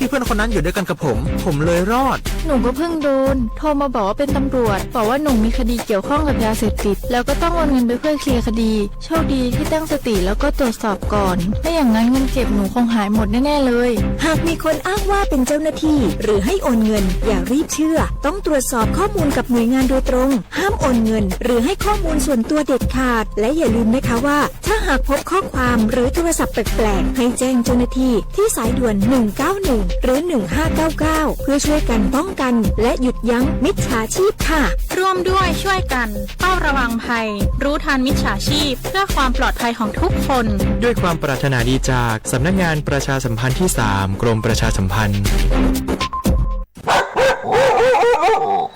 ที่เพื่อนคนนั้นอยู่ด้วยกันกับผม ผมเลยรอด หนูก็เพิ่งโดน โทรมาบอกว่าเป็นตำรวจ บอกว่าหนูมีคดีเกี่ยวข้องกับยาเสพติด แล้วก็ต้องโอนเงินไปเพื่อเคลียร์คดี โชคดีที่ตั้งสติแล้วก็ตรวจสอบก่อน ไม่อย่างนั้นเงินเก็บหนูคงหายหมดแน่ๆเลย หากมีคนอ้างว่าเป็นเจ้าหน้าที่ หรือให้โอนเงิน อย่ารีบเชื่อ ต้องตรวจสอบข้อมูลกับหน่วยงานโดยตรง ห้ามโอนเงิน หรือให้ข้อมูลส่วนตัวเด็ดขาด และอย่าลืมนะคะว่า ถ้าหากพบข้อความหรือโทรศัพท์แปลกๆ ให้แจ้งเจ้าหน้าที่ที่สายด่วน หนึ่งเก้าหนึ่ง หรือ หนึ่งห้าเก้าเก้า เพื่อช่วยกันป้องกัน และหยุดยั้งมิจฉาชีพค่ะ ร่วมด้วยช่วยกัน เฝ้าระวังภัย รู้ทันมิจฉาชีพ เพื่อความปลอดภัยของทุกคน ด้วยความปรารถนาดีจากสำนักงานประชาสัมพันธ์ที่สาม กรมประชาสัมพันธ์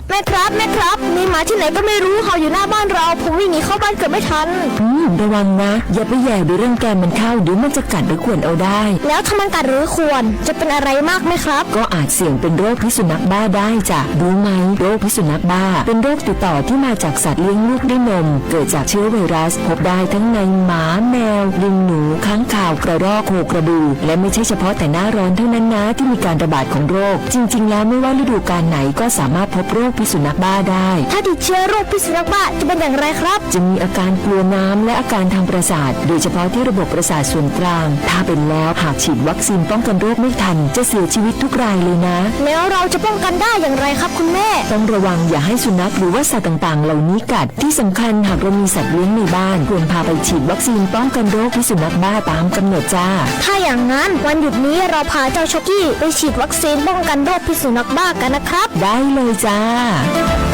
แม่ครับ แม่ครับ มีหมาที่ไหนก็ไม่รู้เห่าอยู่หน้าบ้านเรา ผมวิ่งหนีเข้าบ้านเกือบไม่ทัน อืม ระวังนะ อย่าไปแหย่หรือรังแกมันเข้า เดี๋ยวมันจะกัดหรือข่วนเอาได้ แล้วถ้ามันกัดหรือข่วน จะเป็นอะไรมากไหมครับ ก็อาจเสี่ยงเป็นโรคพิษสุนัขบ้าได้จ้ะ รู้ไหม โรคพิษสุนัขบ้า เป็นโรคติดต่อที่มาจากสัตว์เลี้ยงลูกด้วยนม เกิดจากเชื้อไวรัส พบได้ทั้งในหมา แมว ลิง หนู ค้างคาว กระรอก โคกระบือ และไม่ใช่เฉพาะแต่หน้าร้อนเท่านั้นนะ ที่มีการระบาดของโรค จริงๆ แล้วไม่ว่าฤดูกาลไหนก็สามารถพบโรคพิษสุนัขบ้าได้ ถ้าติดเชื้อโรคพิษสุนัขบ้าจะเป็นอย่างไรครับ จะมีอาการกลัวน้ำและอาการทางประสาท โดยเฉพาะที่ระบบประสาทส่วนกลาง ถ้าเป็นแล้วหากฉีดวัคซีนป้องกันโรคไม่ทัน จะเสียชีวิตทุกรายเลยนะ แล้วเราจะป้องกันได้อย่างไรครับคุณแม่ ต้องระวังอย่าให้สุนัขหรือว่าสัตว์ต่างๆ เหล่านี้กัด ที่สำคัญหากเรามีสัตว์เลี้ยงในบ้าน ควรพาไปฉีดวัคซีนป้องกันโรคพิษสุนัขบ้าตามกำหนดจ้า ถ้าอย่างนั้นวันหยุดนี้เราพาเจ้าช็อกกี้ไปฉีดวัคซีนป้องกันโรคพิษสุนัขบ้ากันนะครับ ได้เลยจ้า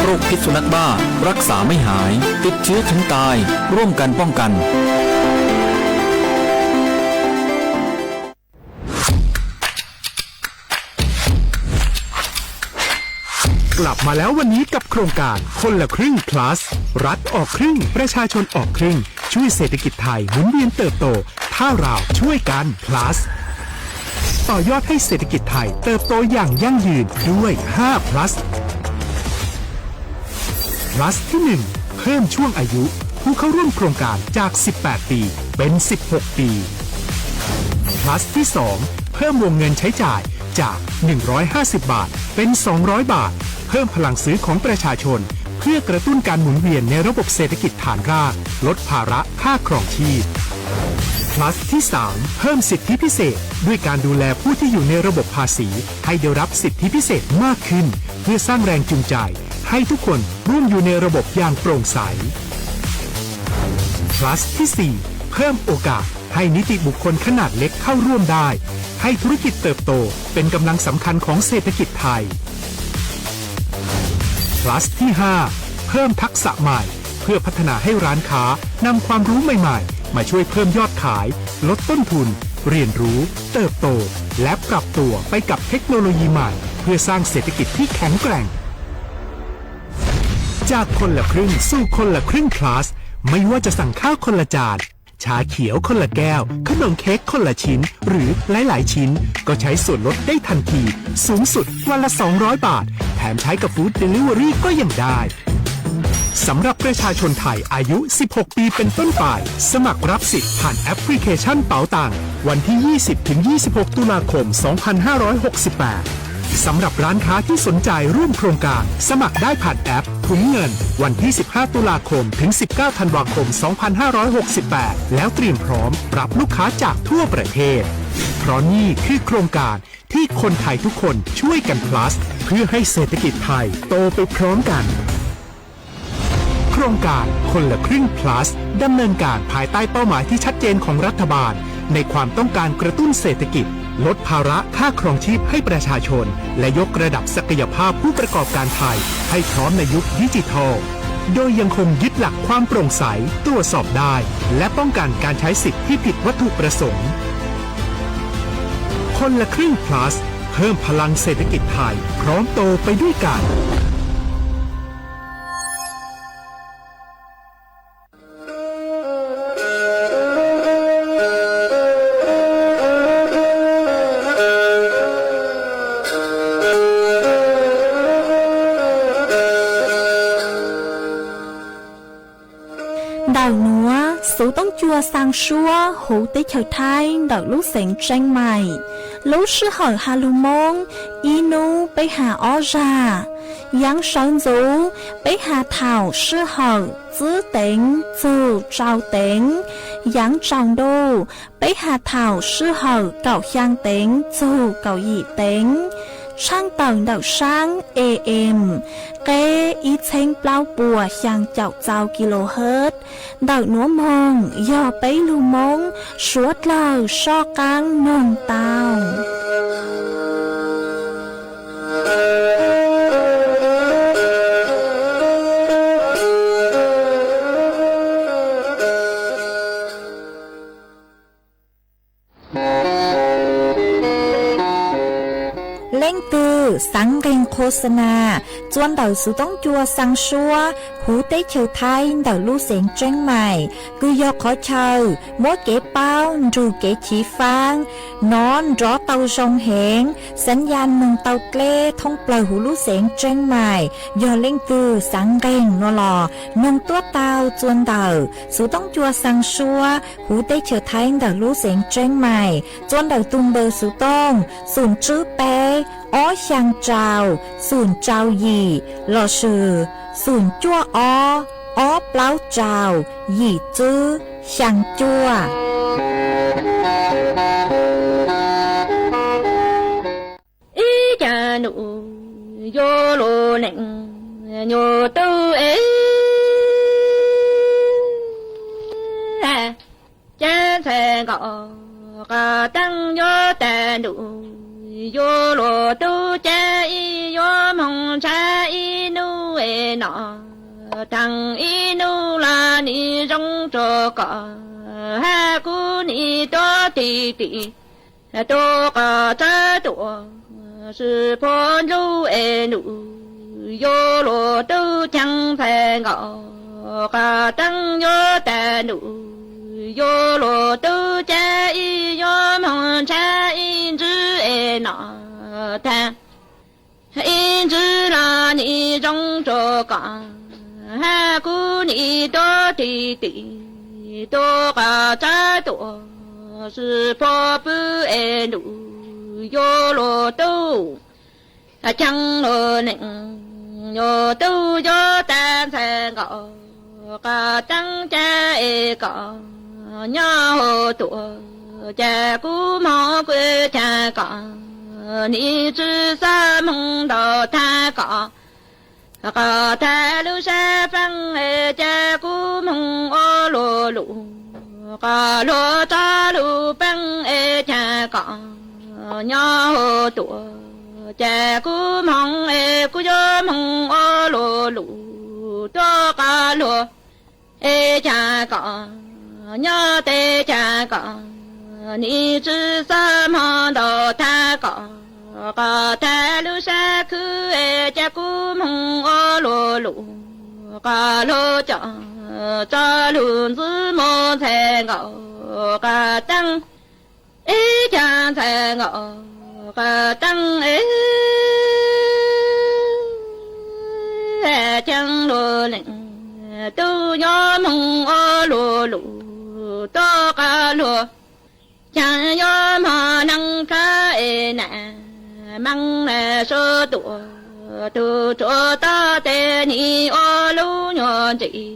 โรคพิษสุนัขบ้า รักษาไม่หาย ติดเชื้อถึงตาย ร่วมกันป้องกัน กลับมาแล้ววันนี้กับโครงการคนละครึ่ง plus รัฐออกครึ่ง ประชาชนออกครึ่ง ช่วยเศรษฐกิจไทยหมุนเวียนเติบโต ถ้าเราช่วยกัน plus ต่อยอดให้เศรษฐกิจไทยเติบโตอย่างยั่งยืนด้วย ห้า plus plus ที่ หนึ่ง เพิ่มช่วงอายุผู้เข้าร่วมโครงการจาก สิบแปด ปี เป็น สิบหก ปี plus ที่ สอง เพิ่มวงเงินใช้จ่ายจาก หนึ่งร้อยห้าสิบ บาท เป็น สองร้อย บาท เพิ่มพลังซื้อของประชาชน เพื่อกระตุ้นการหมุนเวียนในระบบเศรษฐกิจฐานราก ลดภาระค่าครองชีพ plus ที่ สาม เพิ่มสิทธิพิเศษ ด้วยการดูแลผู้ที่อยู่ในระบบภาษี ให้ได้รับสิทธิพิเศษมากขึ้น เพื่อสร้างแรงจูงใจ ให้ทุกคนร่วมอยู่ในระบบอย่างโปร่งใส plus ที่ สี่ เพิ่มโอกาสให้นิติบุคคลขนาดเล็กเข้าร่วมได้ ให้ธุรกิจเติบโตเป็นกำลังสำคัญของเศรษฐกิจไทย plus ที่ ห้า เพิ่มทักษะใหม่ เพื่อพัฒนาให้ร้านค้านำความรู้ใหม่ๆ มาช่วยเพิ่มยอดขาย ลดต้นทุน เรียนรู้ เติบโต และปรับตัวไปกับเทคโนโลยีใหม่ เพื่อสร้างเศรษฐกิจที่แข็งแกร่ง จากคนละครึ่งสู่คนละครึ่ง plus ไม่ว่าจะสั่งข้าวคนละจาน ชาเขียวคนละแก้ว ขนมเค้กคนละชิ้น หรือหลายๆ ชิ้น ก็ใช้ส่วนลดได้ทันที สูงสุดวันละ สองร้อย บาท แถมใช้กับ Food Delivery ก็ยังได้ สำหรับประชาชนไทยอายุ สิบหก ปีเป็นต้นไป สมัครรับสิทธิ์ผ่านแอปพลิเคชันเป๋าตัง วันที่ ยี่สิบ ถึง ยี่สิบหก ตุลาคม สองพันห้าร้อยหกสิบแปด สำหรับร้านค้าที่สนใจร่วมโครงการ สมัครได้ผ่านแอปถุงเงิน วันที่ สิบห้า ตุลาคม ถึง สิบเก้า ธันวาคม สองพันห้าร้อยหกสิบแปด แล้วเตรียมพร้อมรับลูกค้าจากทั่วประเทศ เพราะนี่คือโครงการที่คนไทยทุกคนช่วยกัน plus เพื่อให้เศรษฐกิจไทยโตไปพร้อมกัน โครงการคนละครึ่ง plus ดำเนินการภายใต้เป้าหมายที่ชัดเจนของรัฐบาล ในความต้องการกระตุ้นเศรษฐกิจ ลดภาระค่าครองชีพให้ประชาชน และยกระดับศักยภาพผู้ประกอบการไทย ให้พร้อมในยุคดิจิทัล โดยยังคงยึดหลักความโปร่งใส ตรวจสอบได้ และป้องกันการใช้สิทธิ์ที่ผิดวัตถุประสงค์ คนละครึ่ง plus เพิ่มพลังเศรษฐกิจไทย พร้อมโตไปด้วยกัน Ntawm nuav xuv toob cua xaa suab huv teb chaws Thaib ntawm lub xeev Tseeb Maim. Lub sij hawm has lug Moob, ib nub peb has ob zag. Yaav sawv ntxuv, peb has thaum sij hawm txwb teev txug tsau teev. Yaav tsaus ntuj, peb has thaum sij hawm kaum xyaa teev txug kaum yim teev. Tshaaj tawm ntawm saab A M, qeb ib txheeb plaub puas xyaa caum txau kilohertz. Ntawm nuav moog yog peb lug Moob suav dlawg soj qaab noog tau. Leej twg xaav nqeeg khos xa nas, txua ntawm xuv toob cua xaa suab huv teb chaws Thaib ntawm lub xeev Tseeb Mais, kws yog qhov chaw muab kev paub nrug kev chiv faab nov nrov tau zoo heev, xaav ya noog tau dleb thoob plawg huv lub xeev Tseeb Mais. Yog leej twg xaav nqeeg no los noog tuab tau txua ntawm xuv toob cua xaa suab huv teb chaws Thaib ntawm lub xeev Tseeb Mais, txua ntawm tug npawb xuv tooj xoom tswb peb ob xyaa rau xoom rau yim lossis xoom cuaj ob ob plaub rau yim tswb xyaa cuaj. Ib caag nub yuav lug leej nyuas tub es, cav ntxhais nkaus qhov teeb yuav tag nub, yuav lug tub cav ib yuav moog ntshaw ib nub es no, thaam ib nub los nim zoo rua koj, hab kuv nim tuav tig tig tuav koj tsawv tuaj, sib puag ntuj es nub, yuav lug tub cav ntxhais nkaus qhov teeb yuav tag nub, yuav lug tub cav ib yuav moog ntshaw ib ntswv es no, thaam ib ntswv los nim zoo rua koj, hab kuv nim tuav tig tig tuav koj tsawv tuaj, sib puag pw es nub, yuav lug tub cav lug leej nyuas tub yuav tag ntxhais nkaus qhov teeb cav es koj nyob huv tuaj, cav kuv moog kuv cav koj, nim tsw xab moog ntaus tag koj, koj tag lub sab peeb es cav kuv moog ua luv luv, koj luag tso lub peeb es cav koj nyob huv tuaj, cav kuv moog es kuv yuav moog ua luv luv tuav koj luag es cav koj nyob tes cav koj, nim tsw xab moog ntaus tag koj, koj tag lub sab khwb es cav kuv moog ua luv luv, koj luag coj tso lug ntxwv moog ntxhais nkaus qhov teeb, ib cav ntxhais nkaus qhov teeb es, cav lug leej tub yuav moog ua luv luv tuav koj luag, cav yuav moog neeg plab es nam, meej nam suav tuaj tug tsuav tob tes nim ua lub nyuas ntsis,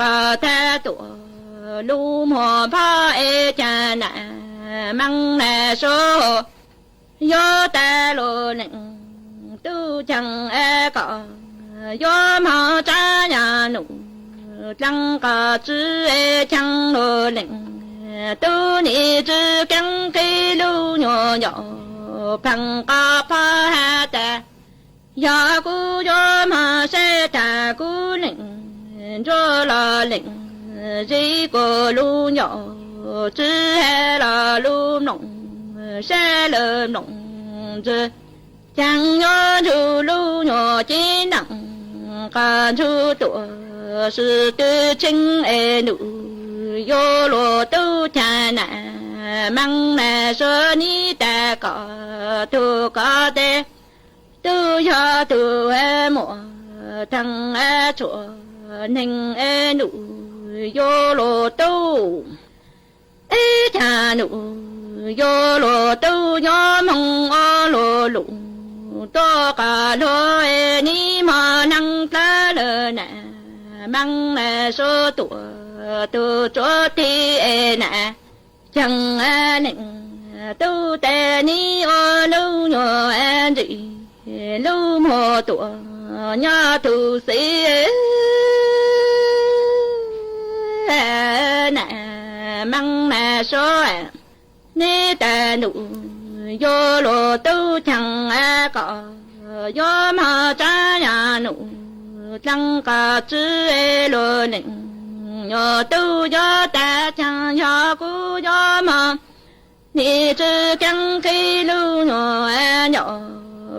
koj tag tuaj lub muag phob es cav nam, meej nam suav yuav tag lug leej tub cav es koj yuav moog tsav yam num dlaab koj tsw es cav lug leej tub nim tsw keeb qhib lub nyuas ncaus pheej koj phob has tas, yog kuv yuav moog saib tag kuv leej ntsuab los leej zib kuv lub ncaus tsw has los lub mloog sab lawm mloog ntsis, cav yuav ntsug lub nyuas cev neej koj ntsug tuaj sib tw tsheej es nub, yuav luag tub cav nam, meej nam suav nim tag koj tug koj tes, tub yog tug muaj theej tshuaj neeg es nub, yuav luag tub ib cav nub yuav luag tub nyob moog ua luag lug tuaj qas luag es nim mog leej dlawb lawm na, Meej na Suav tuam tug tsuav tig es na, cheem leej tub tes nim ua lub nyuag ntsis lub muag tuam nyob tug xiv na, Meej na Suav neb tag num yuav luag tub cheem kom yuav mog tsav yaam num dleeg qas tswv es luag leej nyuag tub yuav tag cheem yog kuv yuav mog nim tsw keeb qhib lub nyuag nyom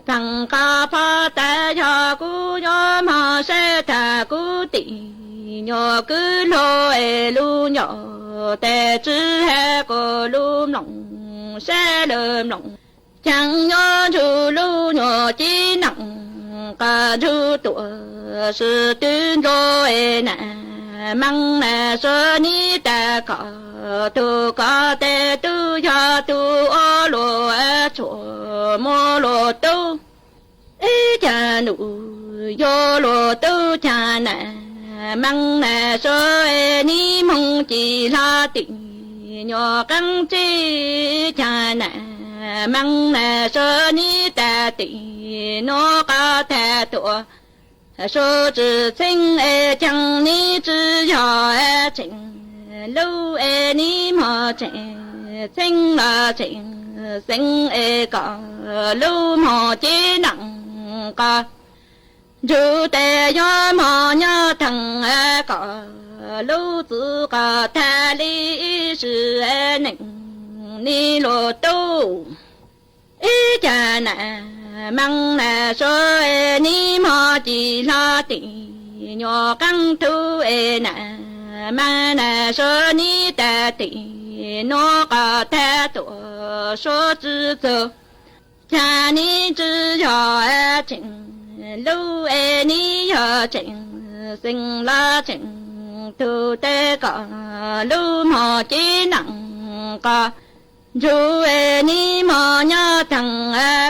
pheej qas phob tas yog kuv yuav mog saib tag kuv tim nyuag kwv luag es lub nyom tes tswv has kuv lub mloog saib lawm mloog cheem nyob ntsug lub nyuag cib neem qas ntsug tuam swb twb nrua es na, Meej na Suav neb tag kom tug koj tes tub yog tug ua luag tshuam muaj luag tub ib cag num yuav luag tub cag na, Meej na Suav neb moog ci hlo tim nyuag qeeb tsib cag na, Meej na Suav neb tag tim nuav qas tag tuam Suav tsw txheeb es cheem neb tsw yog tseem lub es neb mog tseem txheeb los tseem xeev es kom lub mog cib neem qas ntsug tes yuav mog nyob theem kom lub txwv qas tag li ib sim neej neb luag tub ib cag na, Meej na Suav neb mog ci hlo tim nyuag qeeb tug es na, Meej na Suav neb tag tim nuav qas tag tuam Suav tsw txug cag neb tsw yog tseem lub es neb yog tseem xeev los tseem tug tes kom lub mog cib neem qas ntsug es neb mog nyob theem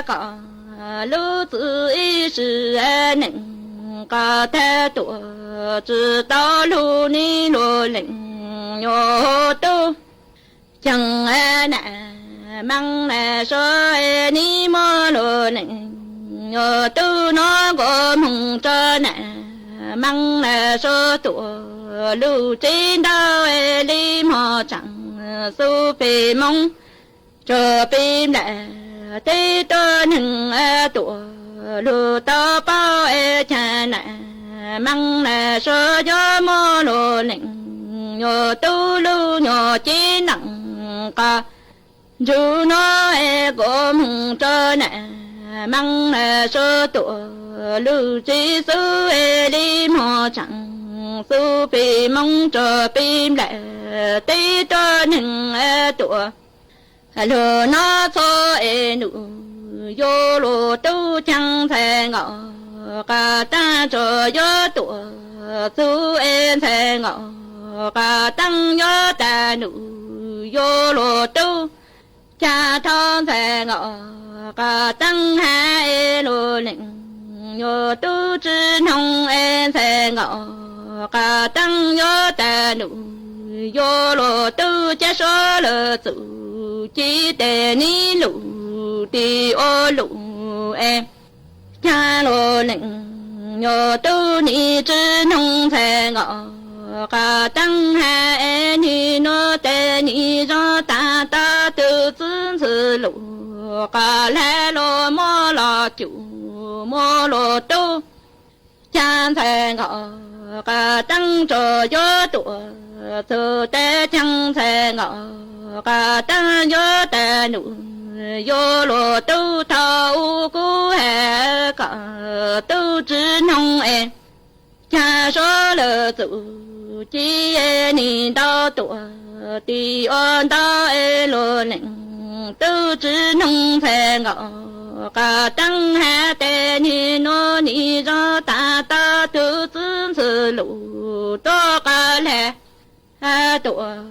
kom lub txwv ib sim neej qas tag tuam tsw tau lug neb luag leej nyuag tub cheem na, Meej na Suav neb muab luag leej nyuag tub nuav nkaus moog tso na, Meej na Suav tuam lug tsib ntaub li mog tseem xub pem moov tsuag pem nplaim teb tuab neeg tuam lug tau paub es cag na, Meej na Suav yuav muab luag leej nyuag tub lug nyuag cib neej qas ntsug nuav es nkaus moog tso na, Meej na Suav tuam lug tsib xub es li mog tseem xub pem moov tsuag pem nplaim teb tuab neeg tuam lug nuav txhua es num yuav luag tub cag ntxhais nkaus qas taab tsuas yuav tuam txug es ntxhais nkaus qas taab yuav tag num yuav luag tub cag thov ntxhais nkaus qas taab has es luag leej nyuag tub tsw noog es ntxhais nkaus qas taab yuav tag num yuav luag tub cab suav lawm txum ci tes neb lug tig ua lug es cag luag leej nyuag tub neb tsw noog ntxhais nkaus qas taab has es neb nuav tes neb zog taag tog tug txwv ntxhw lug qas hlab luag muab los cum muab luag tub cag ntxhais nkaus qas taab tsuas yuav tuam txug tes cag ntxhais nkaus qas taab yuav tag num yuav luag tub thaum u kuv has kom tub tsw noog es cag suav lawm txum ci es neb ntau tuam tig ua ntau es luag leej tub tsw noog ntxhais nkaus qas taab has tes neb nuav neb zog taag tog tug txwv ntxhw lug tuab qas hlab tuam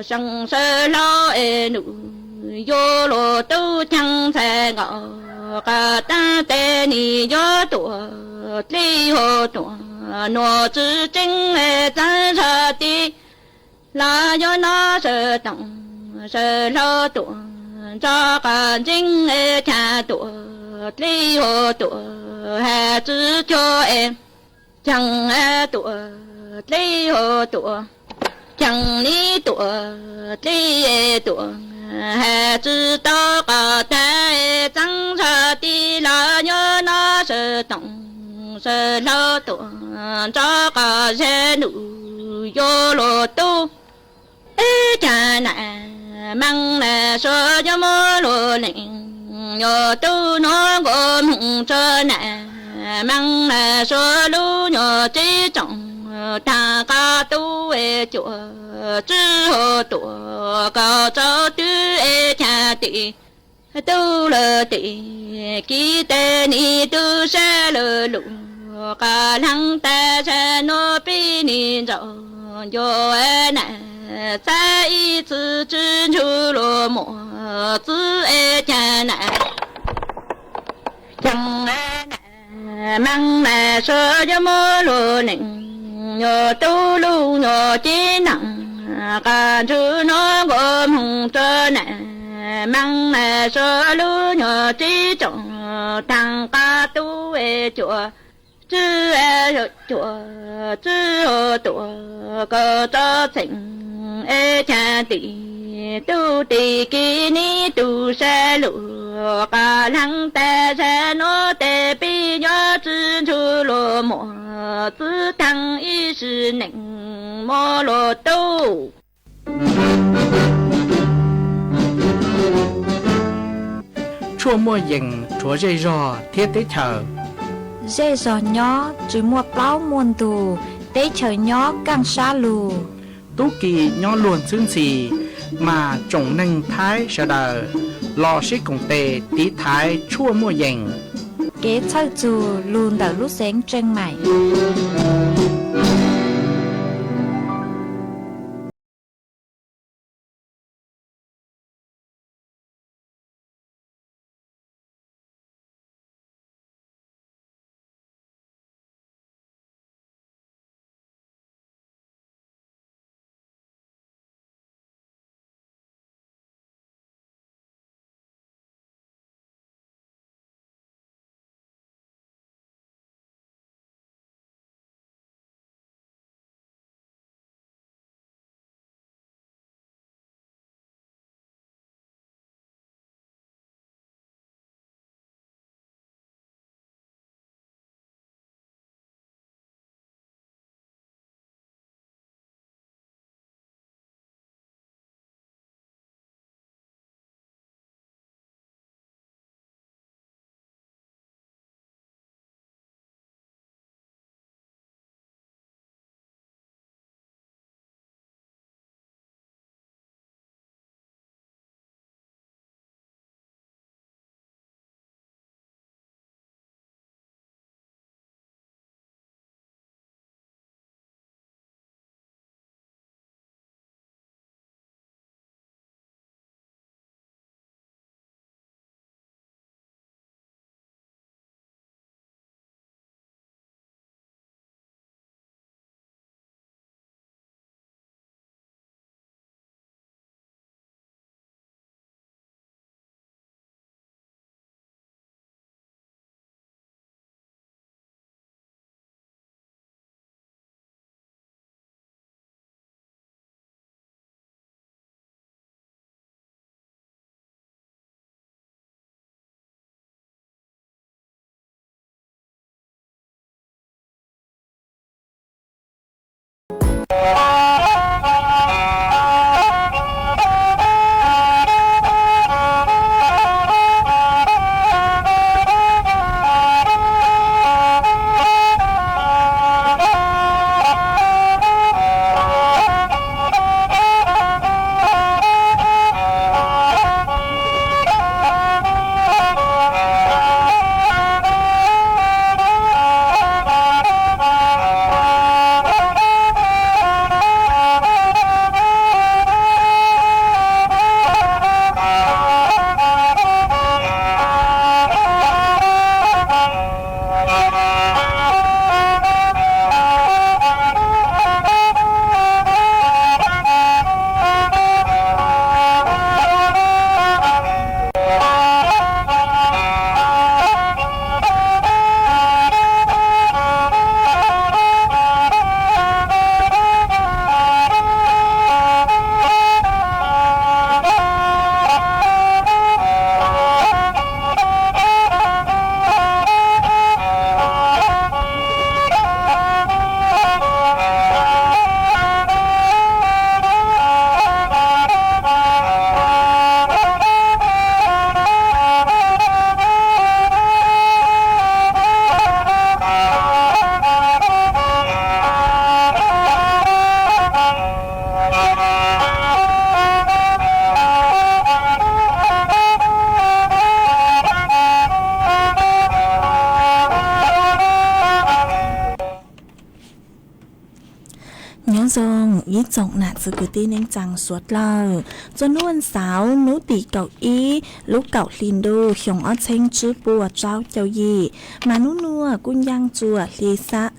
seem sawv hlau es num yuav luag tub cheej ntxhais nkaus, qhov tag tes nis yuav tuam dlej hauv tuam, nuav tsi tseeb txeeb zog tib los yuav nov sawv toom sawv hlau tuam, nrog qhov ntseeb chav tuam dlej hauv tuam, has tsi cuag es cheej tuam dlej hauv tuam, cheej nis tuam dlej tuam, has tsi tau qhov tag txeeb zog tib los yuav nov sawv toom sawv hlau tuam, nrog qhov zag num yuav luag tub. Ib caag nam meej nam suav yuav muab luag lees, yuav tub nuav nkaus moog rua nam meej nam suav lub nyuas tsib tsoom, taag qab tub es cuam tswb hauv tuam, kaum rau twb es caag tim tub lawm tim kiv tes nis tub sab lawm lug, qhov leeg tag zag nuav pib nis ntsaum, yuav nam txhab ib txwm tswb ntsug luag muam txwb es caag nam, caag nam meej nam suav yuav muab luag lees, yuav tub lub nyuas cev nam, qhov ntsug nuav nkaus moog rua nam meej nam suav lub nyuas tsib tsoom, taag qab tub es cuam tswb, cuam tswb hauv tuam, kaum rau txheem es caag tim tub tim kiv nis tub sab lug, qhov leeg tag zag nuav tes pib yuav tswb ntsug luag muam txwb taag ib sim neej muab luag tub. Tshuaj muaj yees rhuav zej zog thiab teb chaws. Zej zog nyob tsi muaj plaub muaj ntug, teb chaws nyob kaaj sab lug. Tub ki nyob luag ntxhwb ntxhi, mas tsoom neeg Thaib sawv daws los sib koom tes tiv thaiv tshuaj muaj yees. Kev txhawj txug lug ntawm lub xeev Tseej Maim. Ib tsoom nam txiv kwv tij neej tsaa suav dlawg, txog hnub xauv hnub tim kaum ib lub kaum hli ntuj xyoo ob txheeb tsib puas rau caum yim, mas nub nuav kuj ncaaj txuas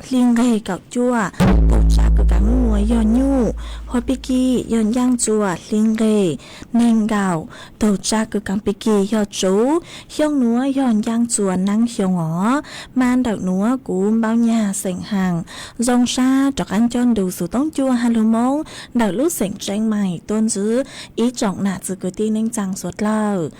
hli nqeg kaum cuaj, tug tsav kws kaav nub nuav yog nyuj, hua pig kig yog ncaaj txuas hli nqeg neeg nkaum, tug tsav kws kaav pig kig yog tsuv, xyoo nuav yog ncaaj txuas naab xyoo os. Mas ntawm nuav kuv npau nyag xeem haas zoo sab rov qaab coj ntu xuv toob cuaj hab lug Moob ntawm lub xeem Tseeb Mais tuaj ntsib ib tsoom nam txiv kwv tij neej tsaa suav dlawg.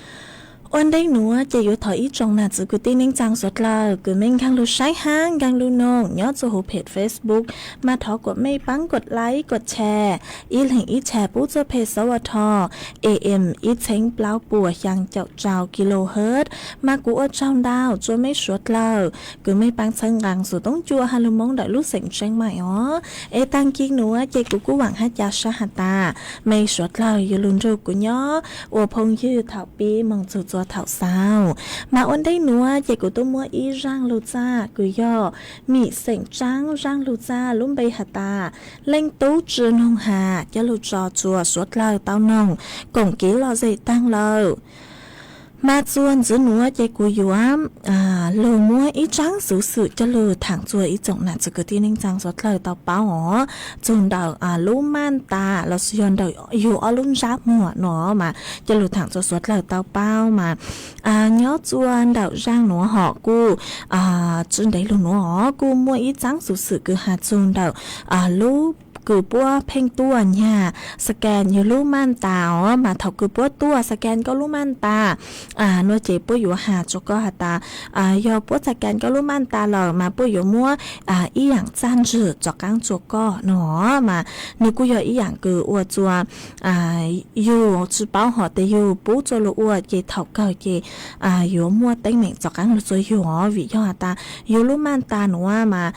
Ua ntej nuav ces yuav thov ib tsoom nam txiv kwv tij neej tsaa suav dlawg kws mej nkaag lug saib hab nkaag lug noog nyob txug huv peg Facebook, mas thov kuas mej paab kuas like kuas share, ib leeg ib share pub txug peg xauv a tho, A M ib txheeb plaub puas xyaa caum rau kilohertz. Mas kuv ua tsaug ntau rua mej suav dlawg kws mej paab txhawb nqaa xuv toob cuaj hab lug Moob ntawm lub xeem Tseeb Mais os. Es taag kig nuav ces kuv kuj vaam hab ca sab has tas mej suav dlawg yuav lug nrug kuv nyob ua phooj ywg thaum pib moog txug txua thaum xaus. Mas ua ntej nuav ces kuv tuaj muab ib zaaj lug txaj kws yog mim xeem Tsaab zaaj lug txaj lub npe has tas Leej Tub Tsi Noog Has coj lug tso rua suav dlawg tau noog koom kev lom zem taag lawm. Mas txuas ntxiv nuav ces kuv yuav lug muab ib tsaab xuv xwm coj lug thaam rua ib tsoom nam txiv kwv tij neej tsaa suav dlawg tau paub os, txug ntawm lub maaj tas los sis yog ntawm yug ob lub ntsab muag nuav mas coj lug thaam rua suav dlawg tau paub mas nyob rua ntawm zaaj nuav hom kuj tsi ntev lug nuav os kuj muaj ib tsaab xuv xwm kws has txug ntawm lub kws puab pheej tuaj nyag scan yug lub maaj tas os. Mas thaum kws puab tuaj scan koj lub maaj tas nuav ces puab yuav has rua koj has tas yog puab scan koj lub maaj tas lawm mas puab yuav muab ib yaam txaj ntsig rov qaab rua koj nuav. Mas nwg kuj yog ib yaam kws ua rua yug tsi paub hom tes yug pub rua luag ua ces thaum kawg ces yuav muaj teeb meem rov qaab lug rua yug os. Vim yog has tas yug lub maaj tas nuav mas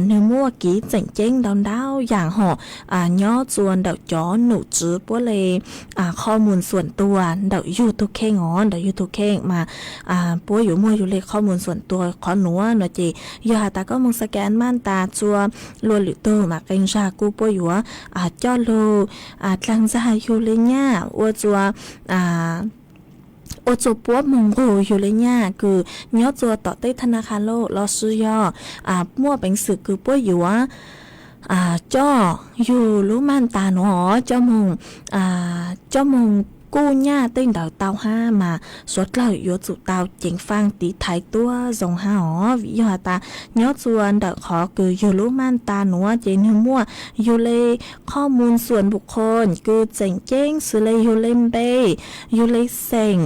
nwg muaj kev tseem ceeb ntau ntau yaam hom nyob rua ntawm cov num tswv puab le qhov muag xuam tuag ntawm yug tug kheej os, ntawm yug tug kheej mas puab yuav muaj yug le qhov muag xuam tuag qhov nuav nuav ces yog has tas koj moog scan maaj tas rua luag lwm tug mas qee zag kuj puab yuav coj lug dlaag zag yug le nyaj ua rua ua rua puab moog nqug yug le nyaj kws nyob rua tom tej tha na kha lug los sis yog muaj peev xwm kws puab yuav coj yug lub maaj tas nuav coj moog, coj moog kuj nyaj tej ntawd tau hab mas suav dlawg yuav tsum tau ceev faaj tiv thaiv tuab zoo hab os. Vim yog has tas nyob rua ntawm qhov kws yug lub maaj tas nuav ces nwg muaj yug le qhov muag xuam npum qho kws tseem ceeb xws le yug le npe, yug le xeem,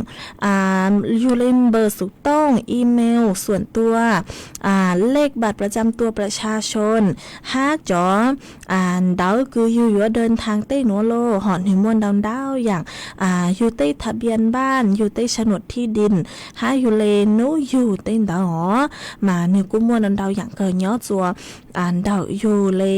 yug le npawb xuv tooj, email xuam tuag, lej npam pras cam tuag pras xya xyoo, hab cov ntawv kws yug yuav dawb thaab tej nuav los hom nwg muaj ntau ntau yaam yug tej tha npias npaaj, yug tej sa nuam thij dij, hab yug le nub yug tej ntawd os mas nwg kuj muaj ntau ntau yaam kawg nyob rua ntawm yug le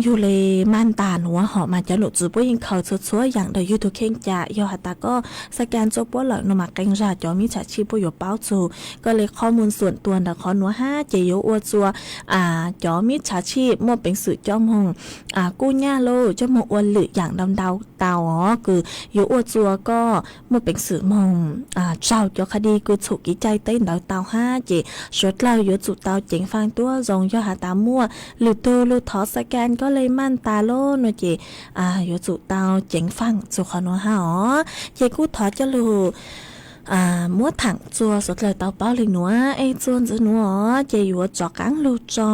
yug le maaj tas nuav hom mas cov num tswv puab yeej khaws txhua txhua yaam ntawm yug tug kheej ca. Yog has tas koj scan rua puab lawm nuav mas qee zag cov mib tsham tshij puab yuav paub txug koj le qhov muag xuam tuag ntawm qhov nuav hab ces yuav ua rua cov mib tsham tshij muaj peev xwm coj moog kuj nyaj lug coj moog ua lwm yaam ntau ntau tau os kws yuav ua rua koj muaj peev xwm moog tsaug cov qhov di kws txhum kev cai teb ntawd tau hab ces suav dlawg yuav tsum tau ceev faaj tuab zoo. Yog has tas muaj lwm tug lug thov scan koj le maaj tas los nuav ces yuav tsum tau ceev faaj txug qhov nuav hab os. Ces kuj thov coj lug muab thaam rua suav dlawg tau paub le nuav. Es txuas ntxiv nuav ces yuav rov qaab lug tso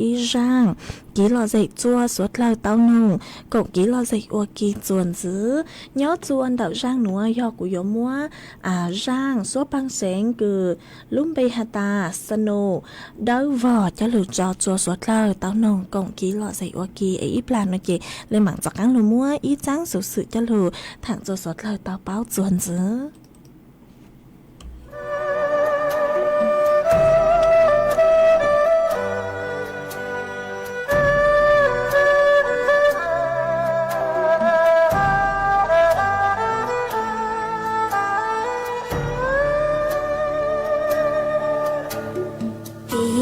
ib zaaj kev lom zem rua suav dlawg tau noog koom kev lom zem ua ke txuas ntxiv. Nyob rua ntawm zaaj nuav yog kuv yuav muab zaaj suab paag seev kws lub npe has tas snow dawb vog coj lug tso rua suav dlawg tau noog koom kev lom zem ua ke. Es ib plag nuav ces le maam rov qaab lug muab ib tsaab xuv xwm coj lug thaam rua suav dlawg tau paub txuas ntxiv.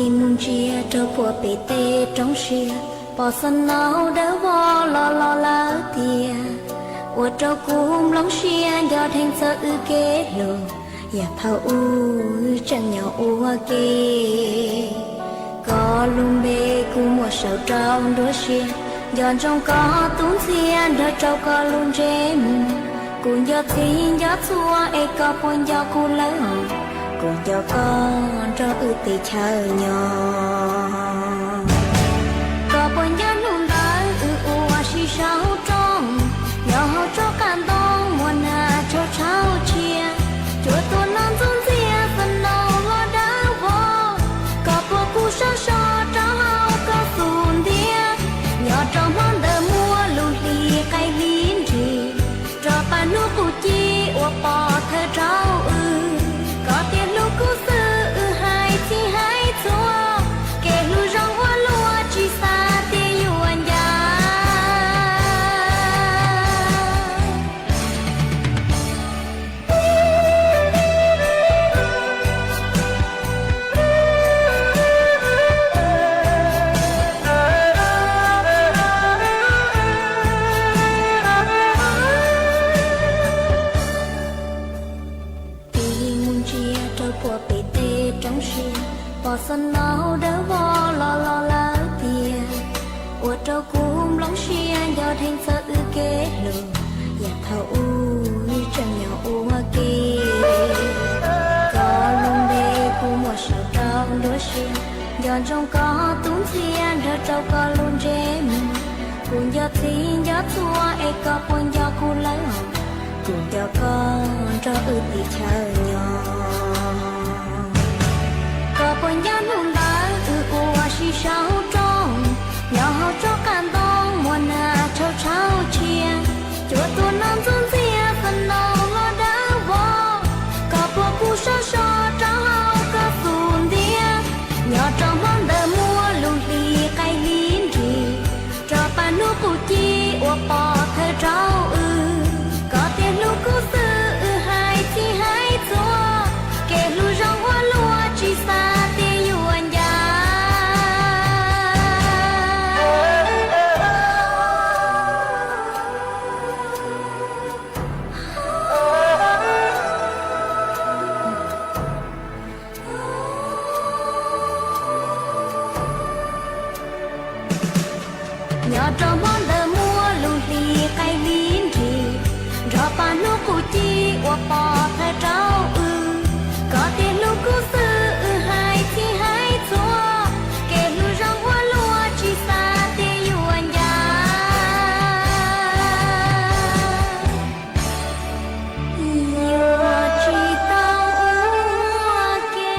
Ib mus ntsia rau puag pem tej roob siab, Pom xov no dawb vog los los lawm tiag, ua rau kuv nplooj siab nco dheev txog wb kev hlub, yav thaum ub wb tseem nyob ua ke. Koj lub npe kuv muab sau rau nruab siab, nco ntsoov koj tus ntxhias nrog rau koj lub ntsej muag. Kuv nco txhij nco txhua es koj puas nco kuv lawm os, kuv nco koj nrog wb teb chaws nyob. Koj puas nco hnub ntawd wb ua si saum roob, nyob hauv tsob qav ntoo muaj nag tshauv tshauv tshiab, cuaj tuam no ntxuav ntxiag xov no los dawb vog. Koj puas kuj sab so rau hauv koj xub ntiag, nyob rau hmo ntawd muaj lub hli qaij hli nrig, rov pab hnub qub ci ua pov thawj rau wb. Koj tias hlub kuv xwb wb hais txhij hais txhua, kev hlub zoo ua luaj tsis xav tias yuav ncav. Tig mus ntsia rau puag pem tej roob siab, pom xov no dawb vog los los lawm tiag, ua rau kuv nplooj siab nco dheev txog wb kev hlub, yav thaum ub wb tseem nyob ua ke. Koj lub npe kuv muab sau rau nruab siab, nco ntsoov koj tus ntxhias nrog rau koj lub ntsej muag. Kuv nco txhij nco txhua es koj puas nco kuv lawm os, kuv nco koj nrog wb teb chaws nyob. Koj puas nco hnub ntawd wb ua si saum roob, nyob hauv tsob qav ntoo muaj nag tshauv tshauv tshiab, cuaj tuam no ntxuav ntxiag xov no los dawb vog. Koj puas kuj sab so rau hauv koj xub ntiag, nyob rau hmo ntawd muaj lub hli qaij hli nrig, rov pab hnub qub ci ua pov thawj rau wb. Koj tias hlub kuv xwb wb hais txhij hais txhua, kev hlub zoo ua luaj tsis xav tias yuav ncav. Nyob rau hmo ntawd muaj lub hli qaij hli nrig, nrog pab hnub qub ci ua pov thawj rau wb. Koj tias hlub kuv xwb wb hais txhij hais txhua, kev hlub zoo ua luaj tsis xav tias yuav ncav. Yuav tsis tau ua ke.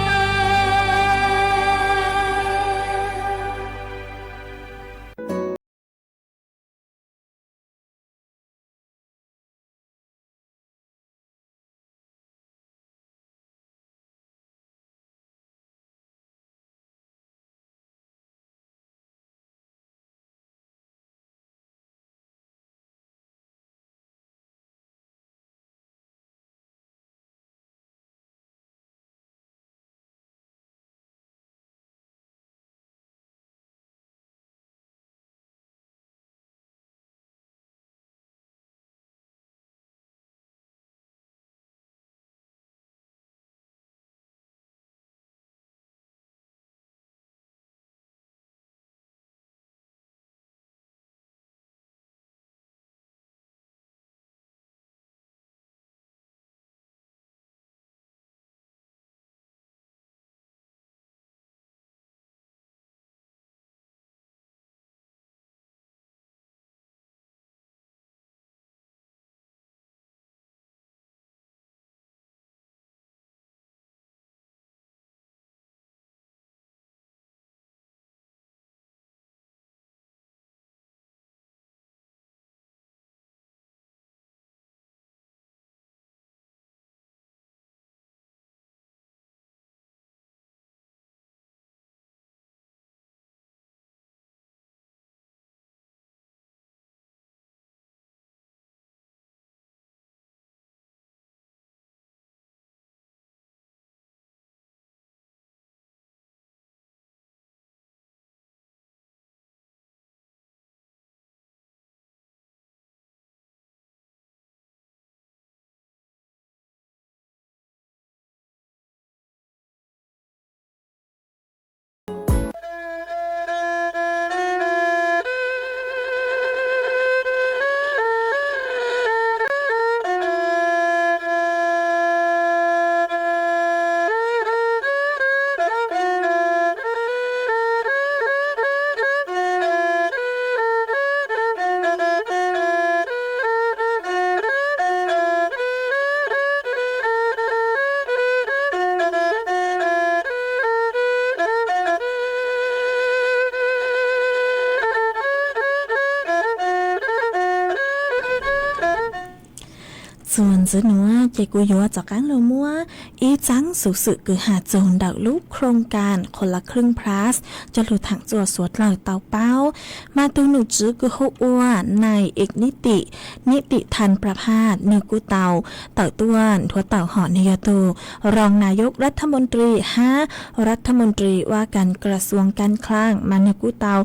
Txuas ntxiv nuav ces kuv yuav rov qaab lug muab ib txaab xuv xwm kws has txug ntawm lub khoo kas Qhuas Laj Khwj Plus coj lug thaam rua suav dlawg tau paub. Mas tug nom tswv kws hu ua Nais Ix Nib Tim, Nib Tim Thas Plas Has, nwg kuj tau tawm tuaj nthuav tawm hom nwg yog tug roos nayuv ras thas moos tris hab ras thas moos tris ua kas kras xuas kas khlaam, mas nwg kuj tau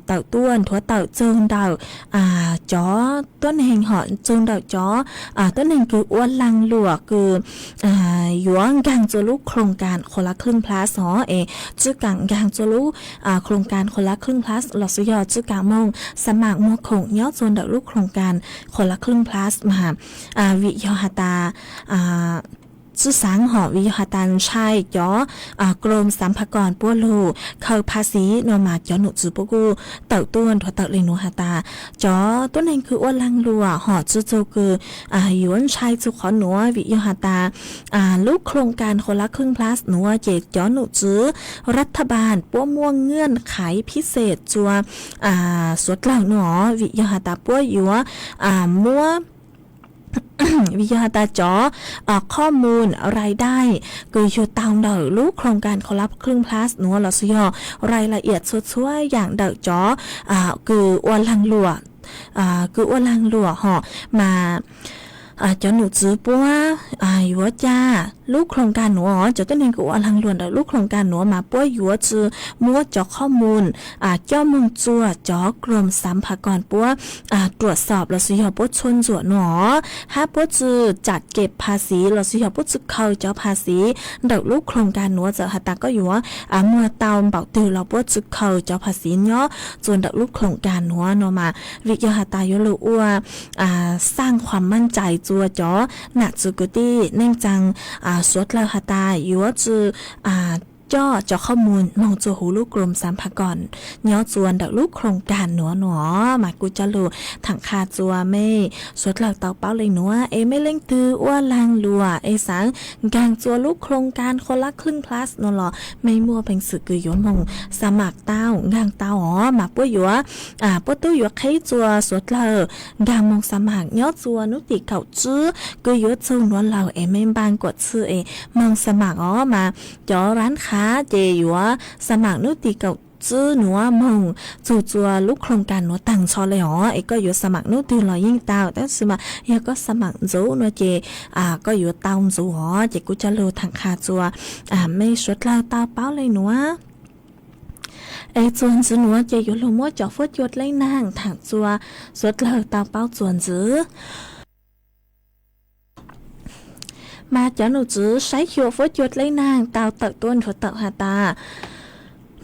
tawm tuaj nthuav tawm txug ntawm cov tuab neeg hom txug ntawm cov tuab neeg kws ua laag luam kws yuav nkaag rua lub khoo kas Qhuas Laj Khwj Plus hov es tsw kaam nkaag rua lub khoo kas Qhuas Laj Khwj Plus lossis yog tsw kaam moog xa maam muag khoom nyob rua ntawm lub khoo kas Qhuas Laj Khwj Plus mas vim yog has tas tsw xaav hom vim yog has tas ntshai cov krom xav phaj koos puab lug khaws phaj xiv no mas cov nom tswv puab kuj tawm tuaj nthuav tawm le nuav has tas cov tuab neeg kws ua laag luam hom tsw txug kws yuav ntshai txug qhov nuav vim yog has tas lub khoo kas Qhuas Laj Khwj Plus nuav ces cov nom tswv ras thas npaas puab muaj ngaj khaiv phij xej rua suav dlawg nuav vim yog has tas puab yuav muab vim yog has tas cov qhov muag rais dai kws yug tau ntawm lub khoo kas Qhuas Laj Khwj Plus nuav lossis yog rais laj iam txhua txhua yaam ntawm cov kws ua laag luam kws ua laag luam hom mas cov nom tswv puab yuav ca lub khoo kas nuav, cov tuab neeg kws ua laag luam ntawm lub khoo kas nuav mas puab yuav tsw muab cov qhov muag coj moog rua cov krom xav phaj koos puab ruam xob lossis yog puab txhua ntsuam nuav hab puab tsw tsam kem phaj xiv lossis yog puab tsw khaws cov phaj xiv ntawm lub khoo kas nuav txawm has tas koj yuav muag tau npaum twg los puab tsw khaws cov phaj xiv nyob rua ntawm lub khoo kas nuav no mas vim yog has tas yuav lug ua xaaj khuam maaj ntshai rua cov nam txwv kwv tij neej tsaa suav dlawg has tas yuav tsw coj cov qhov muag moog rua huv lub krom xav phaj koos nyob rua ntawm lub khoo kas nuav no mas kuj coj lug thaam qha rua mej suav dlawg tau paub le nuav es mej leej twg ua laag luam es xaav nkaag rua lub khoo kas Qhuas Laj Khwj Plus no los mej muaj peev xwm kws yuav moog xa maam tau nkaag tau os mas puab yuav puab tub yuav qheb rua suav dlawg nkaag moog xa maam nyob rua nub tim kaum tsib kws yuav txug nuav lawm es mej npaj kuas txhij es moog xa maam os mas cov rab qhav ces yuav xa maam nub tim kaum tsib nuav moog txug rua lub khoo kas nuav taag nrho le os es koj yuav xa maam nub twg los yeej tau tab sis mas yog koj xa maam ntxuv no ces koj yuav tau ntxuv os ces kuj coj lug thaam qha rua mej suav dlawg tau paub le nuav. Es txuas ntxiv nuav ces yuav lug muab cov fuab cua dleb naag thaam rua suav dlawg tau paub txuas ntxiv. Mas cov nom tswv saib xyuas fuab cua dleb naag tau tawm tuaj nthuav tawm has tas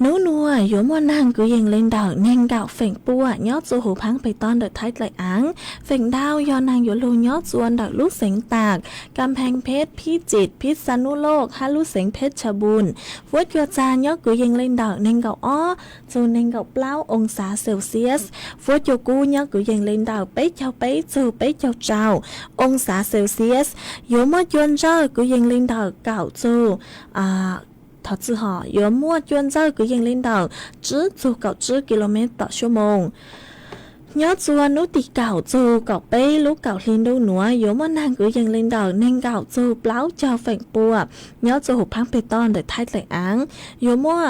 nub nuav yuav muaj naag kwv yees le ntawm neeg nkaum feem pua nyob rua huv phaab peg toj ntawm Thaib Dlaim Aav. Feem ntau yog naag yuav lug nyob rua ntawm lub xeev Tas, Kam Pheej Pheb, Phij Tsim, Phij Xa Nub Loj hab lub xeev Pheb Tsha Npum. Fuab cua txag nyob kwv yees le ntawm neeg nkaum ob txug neeg nkaum plaub oo xav Celsius. Fuab cua kub nyob kwv yees le ntawm peb caug peb txug peb caug rau oo xav Celsius. Yuav muaj cua ntsawj kwv yees le ntawm kaum txug thov txwm hom yuav muaj cua ntsawj kwv yees le ntawm tsib txug kaum tsib kis lus mev tom suab moos. Nyob rua nub tim kaum txug kaum peb lub kaum hli ntuj nuav yuav muaj naag kwv yees le ntawm neeg nkaum txug plaub caug feem pua nyob rua huv phaab peg toj ntawm Thaib Dlaim Aav. Yuav muaj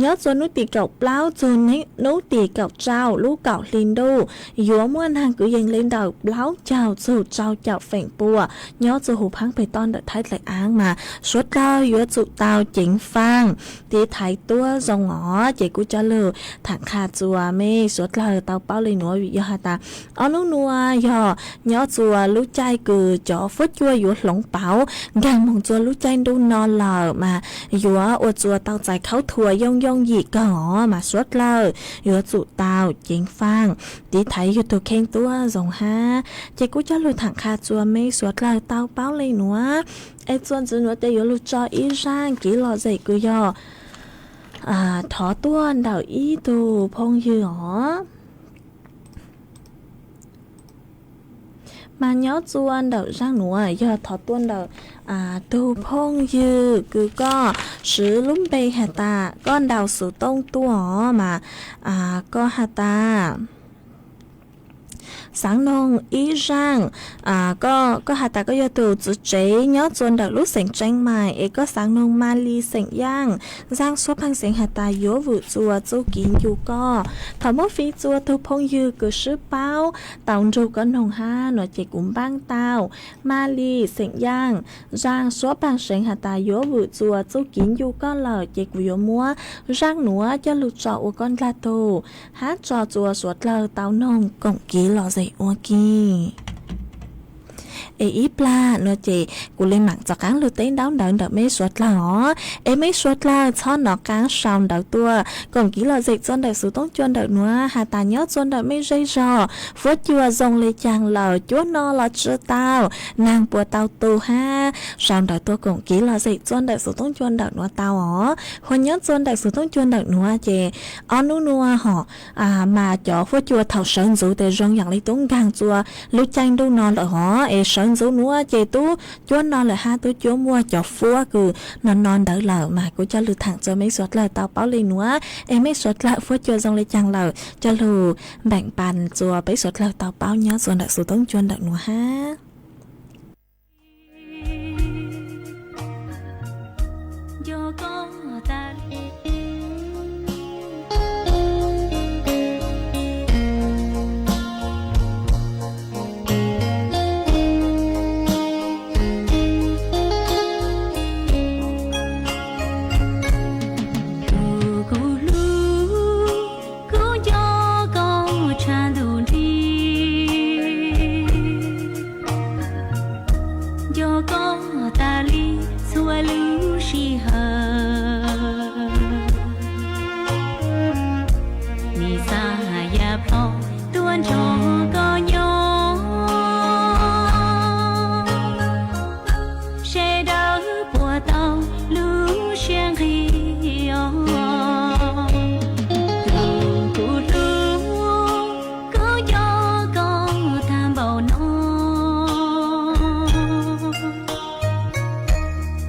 nyob rua nub tim kaum plaub txug nub tim kaum rau lub kaum hli ntuj yuav muaj naag kwv yees le ntawm plaub caug txug rau caum feem pua nyob rua huv phaab peg toj ntawm Thaib Dlaim Aav mas suav dlawg yuav tsum tau ceev faaj tiv thaiv tuab zoo os ces kuj coj lug thaam qha rua mej suav dlawg tau paub le nuav vim yog has tas ob nub nuav yog nyob rua lub caij kws cov fuab cua yuav hloov pauv nkaag moog rua lub caij ntuj no lawm mas yuav ua rua tau txais khaub thuas yooj yooj yim kawg os mas suav dlawg yuav tsum tau ceev faaj tiv thaiv yug tug kheej tuab zoo hab ces kuj coj lug thaam qha rua mej suav dlawg tau paub le nuav. Es txuas ntxiv nuav ces yuav lug tso ib zaaj kev lom zem kws yog thov tuaj ntawm ib tug phooj ywg os. Mas nyob rua ntawm zaaj nuav yog thov tuaj ntawm tug phooj ywg kws koj swv lub npe has tas koj ntaus xuv tooj tuaj os mas koj has tas Xaav noog ib zaaj, koj has tas koj yog tug txiv tsev nyob txua ntawm lub xeem Tseev Maim es koj xaav noog Mali xeem Yaaj, zaaj suab paag xeev has tas yuav vwm txuas txuj kev ncu koj. Thaum muab fij txua tug phooj ywg kws swb paub tau nrug koj noog hab no ces kuv npaab tau Mali xeem Yaaj, zaaj suab paag xeev has tas yuav vwm txuas txuj kev ncu koj lawm ces kuv yuav muab zaaj nuav coj lug tso ua koj ndlag tug hab tso txua suav dlawg tau noog koom kev lom zem ua ke. Es ib plag no ces kuv le maam txaus qaab lug teb ntaub ntawv ntawm meb suav dlawg os. Es meb suav dlawg txhob nov qaab sau ntawv tuaj koom kev lom zem txua ntawm xuv toob cua ntawm nuav has tas nyob txua ntawm mej zej zog fuab cua zoo le caag lawm, cuab no los tsi tau, naag puas tau tu hab. Sau ntawv tuaj koom kev lom zem txua ntawm xuv toob cua ntawm nuav tau os. Hu nyob txua ntawm xuv toob cua ntawm nuav ces ob nub nuav hom mas cov fuab cua thaum sawv ntxuv tes zoo yaam le tub nkaag txua lub caij ntuj no lawm hov. Es sawv ntxuv nuav ces tub cuab no lawm hab tub cuab muaj cov fuab kws no no ntawd lawm mas kuv coj lug thaam txua meb suav dlawg tau paub le nuav. Es meb suav dlawg fuab cua zoo le caag lawm coj lug npeem pas txua peb suav dlawg tau paub nyob txua ntawm xuv toob cua ntawm nuav hab. Kuv hlub, kuv nco koj tshaj ntuj nti, nco koj tas li txhua lub sij hawm. Nim xa yam plho tuaj nrog koj nyob, sawv daws puas tau lub siab nqig os. Tus kuv hlub, kuv nco koj tag npaum no,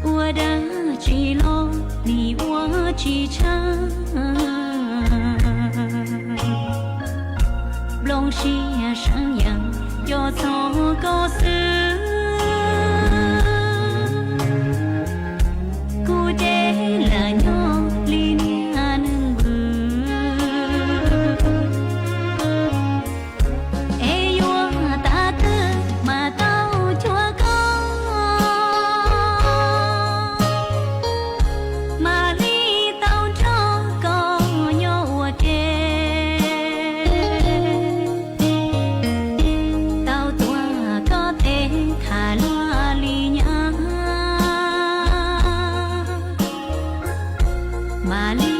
ua dab tsi los nim ua tsis tshaj. Nplooj siab seev yees nco txog koj xwb, kuv deb lam nyob li niag neeg vwm. Es yuav tas twg mas tau cuag koj, mam li tau nrog koj nyob ua ke, tau tuav koj tes tham luag li nyab, mam li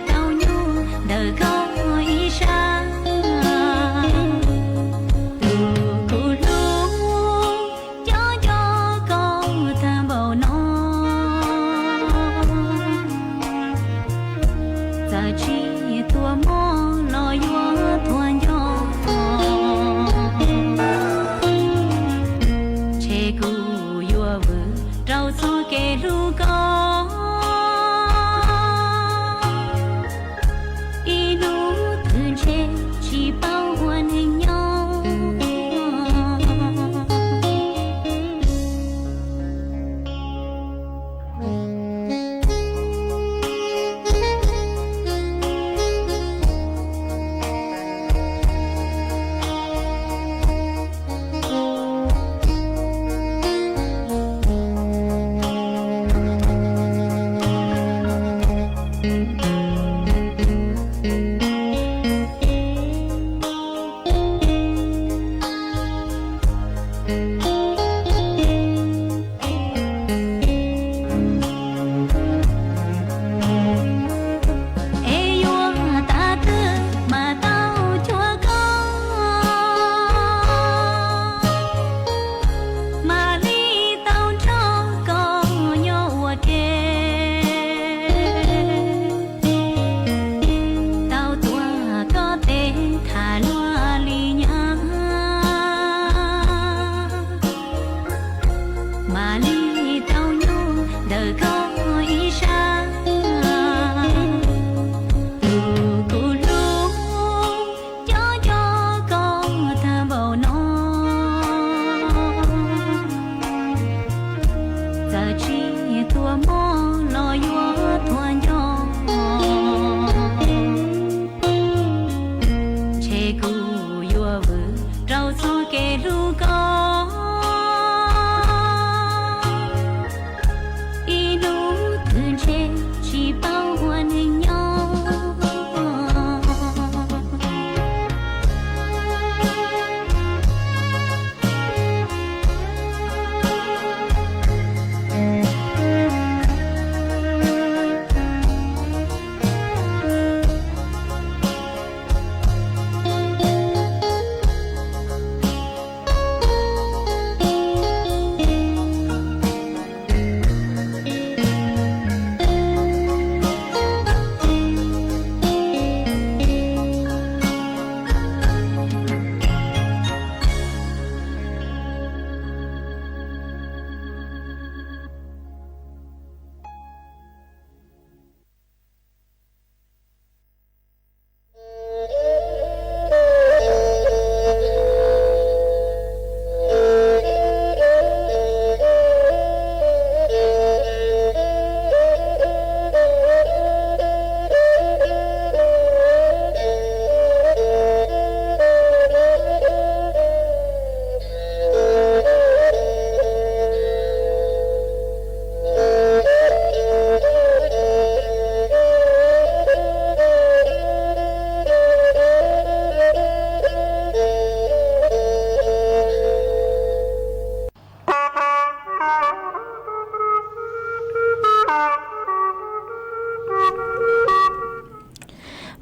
tau nyuaj ntawm koj ib sab. Tus kuv hlub, nco nco koj tag npaum no, txawm tsis tuag mob los yuav tuag nco, ntshe kuv yuav vwm rau txoj kev hlub koj. tsis paub ua neeg nyob.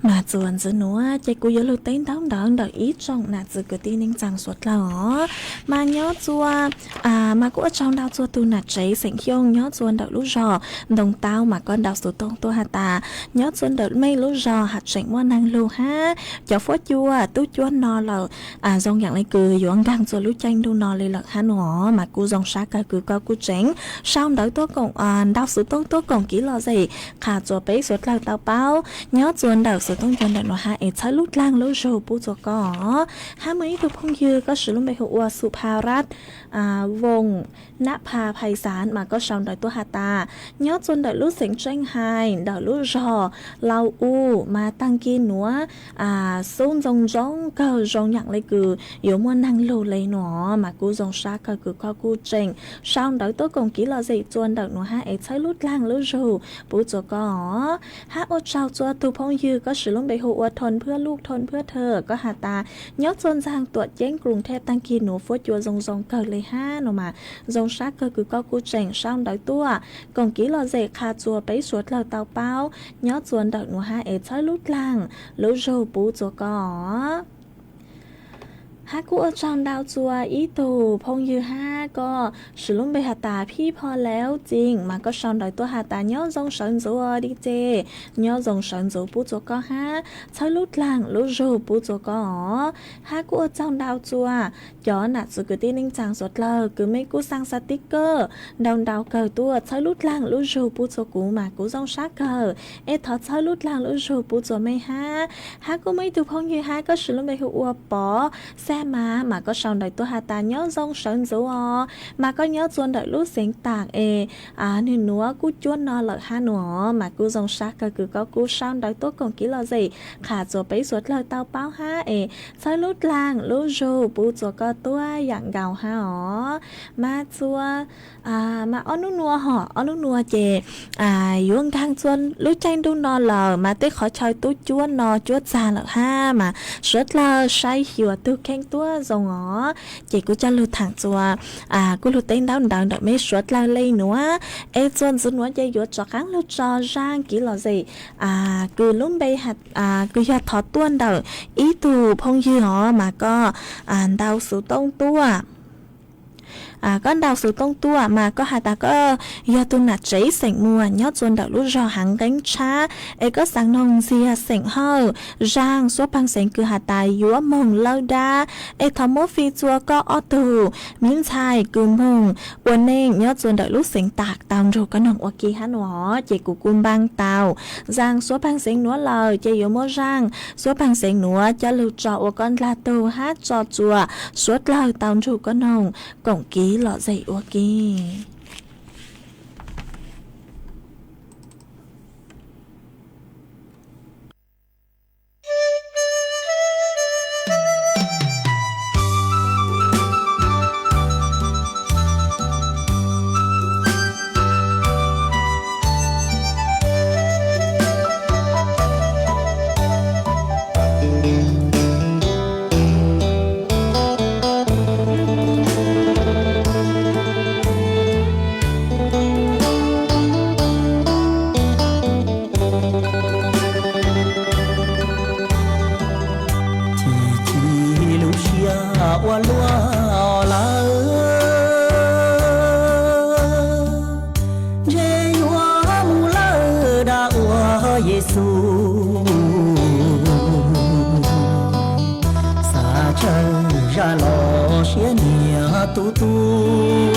Mas txuas ntxiv nuav ces kuv yuav lug teb ntaub ntawv ntawm ib tsoom nam txiv kwv tij neej tsaa suav dlawg os. Mas nyob txua, mas kuj ua tsaug ntau txua tug nam tsev xeem Xyooj nyob txua ntawm lub zog Ntoo Taub, mas koj ntaus xuv tooj tuaj has tas nyob txua ntawm mej lub zog has tseem muaj neeg lug hab cov fuab cua tub cuab no lawm, zoo yaam le kws yuav nkaag txua lub caij ntuj no le lawm hab nua. Mas kuj zoo sab kawg kws koj kuj tseem sau ntawv tuaj koom, ntaus xuv tooj tuaj koom kev lom zem qha txua peb suav dlawg tau paub nyob txua ntawm xuv tooj cua ntawm nuav hab es txhawb lub dlaag lub zug pub txua koj. Hab muaj ib tug phooj ywg koj siv lub npe hu ua Xu Pha Rat Voos Nab Pha Phais Xaav, mas koj sau ntawv tuaj has tas nyob txua ntawm lub xeev Tseej Hais ntawm lub zog Lau U, mas taag kis nuav xub ntxoo ntxoo kawg zoo yaam le kws yuav muaj neeg lug le nua. Mas kuj zoo sab kawg kws koj kuj tseem sau ntawv tuaj koom kev lom zem txua ntawm nuav hab es txhawb lub dlaag lub zug pub txua koj. Hab ua tsaug txua tug phooj ywg koj siv lub npe hu ua Thoo Phwab Luj Thoo Phwab Thawm, koj has tas nyob txua ntxaag Tuam Ceeb Koom Thej taag kis nuav fuab cua zoo zoo kawg le hab nua. Mas zoo sab kawg kws koj kuj tseem sau ntawv tuaj koom kev lom zem qha txua peb suav dlawg tau paub nyob txua ntawm nuav hab es txhawb lub dlaag lub zug pub txua koj. Hab kuj ua tsaug ntau txua ib tug phooj ywg hab koj siv lub npe has tas Phij Pho Lauv Txim, mas koj sau ntawv tuaj has tas nyob zoo sawv ntxuv os D J, nyob zoo sawv ntxuv pub txua koj hab txhawb lub dlaag lub zug pub txua koj os. Hab kuj ua tsaug ntau txua cov nam txiv kwv tij neej tsaa suav dlawg kws mej kuj xaa xaa tiv kawj ntau ntau kawg tuaj txhawb lub dlaag lub zug pub txua kuv, mas kuv zoo sab kawg es thov txhawb lub dlaag lub zug pub txua mej hab. Hab kuj muaj ib tug phooj ywg hab koj siv lub npe hu ua Pov Xaj Mas, mas koj sau ntawv tuaj has tas nyob zoo sawv ntxuv os, mas koj nyob txua ntawm lub xeev Tam es nwg nuav kuj cuab no lawm hab nua. Mas kuj zoo sab kawg kws koj kuj sau ntawv tuaj koom kev lom zem qha txua peb suav dlawg tau paub hab es txhawb lub dlaag lub zug pub txua koj tuab yaam nkaus hab os. Mas txua, mas ob nub nua hom ob nub nua ces yuav nkaag txua lub caij ntuj no lawm, mas tej qhov chaw tub cuab no cuab txag lawm hab, mas suav dlawg saib xyuas tug kheej tuab zoo os. Ces kuv coj lug thaam txua, kuj lug teb ntaub ntawv ntawm mej suav dlawg le nuav, es txua ntxiv nuav ces yuav rov qaab lug tso zaaj kev lom zem kws lub npe kws yog thov tuaj ntawm ib tug phooj ywg os, mas koj ntaus xuv tooj tuaj. Koj ntaus xuv tooj tuaj mas koj has tas koj yog tug nam tsev xeem Muas nyob txua ntawm lub zog Haav Nqeeb Tshab, es koj xaav noog ntxiag xeem Hawj, zaaj suab paag xeev kws has tas yuav moog lawb dab, es thov muab fij txua koj ob tug miv ntxhais kws moog ua neej nyob txua ntawm lub xeev Tam tau nrug koj noog ua ke hab nua. Ces kuv kuj npaaj tau zaaj suab paag xeev nuav lawm, ces yuav muab zaaj suab paag xeev nuav coj lug tso ua koj ndlag tug hab tso txua suav dlawg tau nrug koj noog koom kev lom zem ua ke. xub, xav tsawg zaj los siab nyiam tus tub,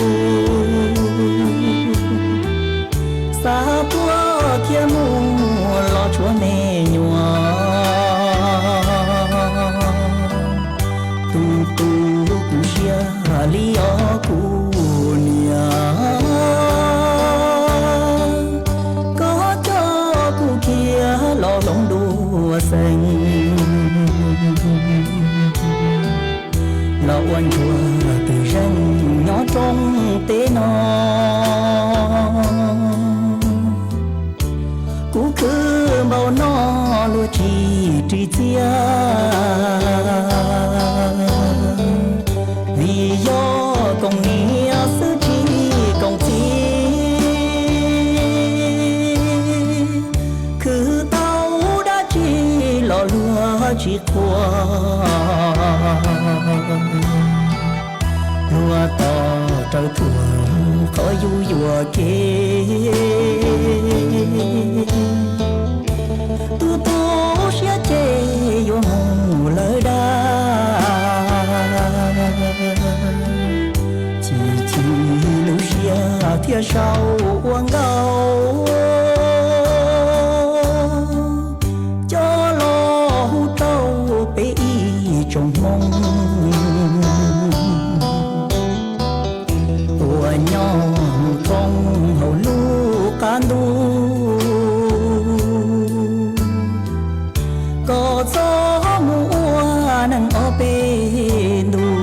xav tuaj thiab mus los tshuav me nyuam. Tus tub kuv siab li os kuv niam, koj coj kuv khiav los hloov dua xeev, los ua ntsuag twm zeej nyob roob teb no. Kuv khwv npaum no luag tsis ris txiaj, vim yog koom niam xwb tsis koom txiv. Khwv tau dab tsi los luag tsis qhuas, luag tos raws thuam qhov yus yuam kev. Tus tub siab ces yuav mus lawm dab, chim chim lub siab thiaj sau ua nkauj, coj los hu rau peb ib tsoom Hmoob uas nyob mus thoob hauv lub qab ntuj, kom txhob mus ua neeg ob peb ntus.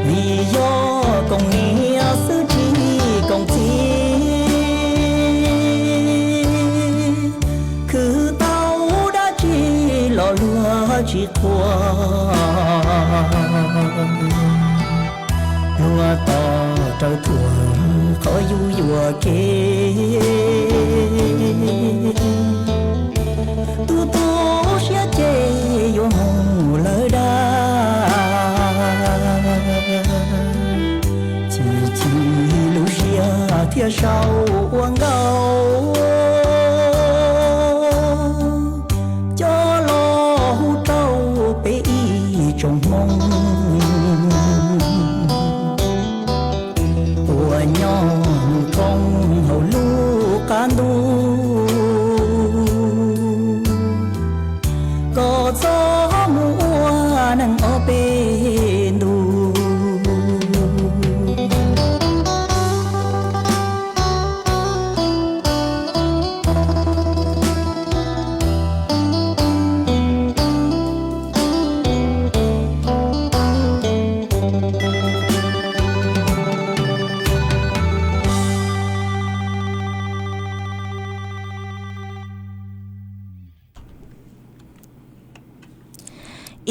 Vim yog koom niam xwb tsis koom txiv, khwv tau dab tsi los luag tsis qhuas, luag tos raws thuam qhov yus yuam kev. Tus tub siab ces yuav mus lawm dab, chim chim lub siab thiaj sau ua nkauj, coj los hu rau peb ib tsoom Hmoob uas nyob mus thoob hauv lub qab ntuj, kom txhob mus ua neeg ob peb ntus.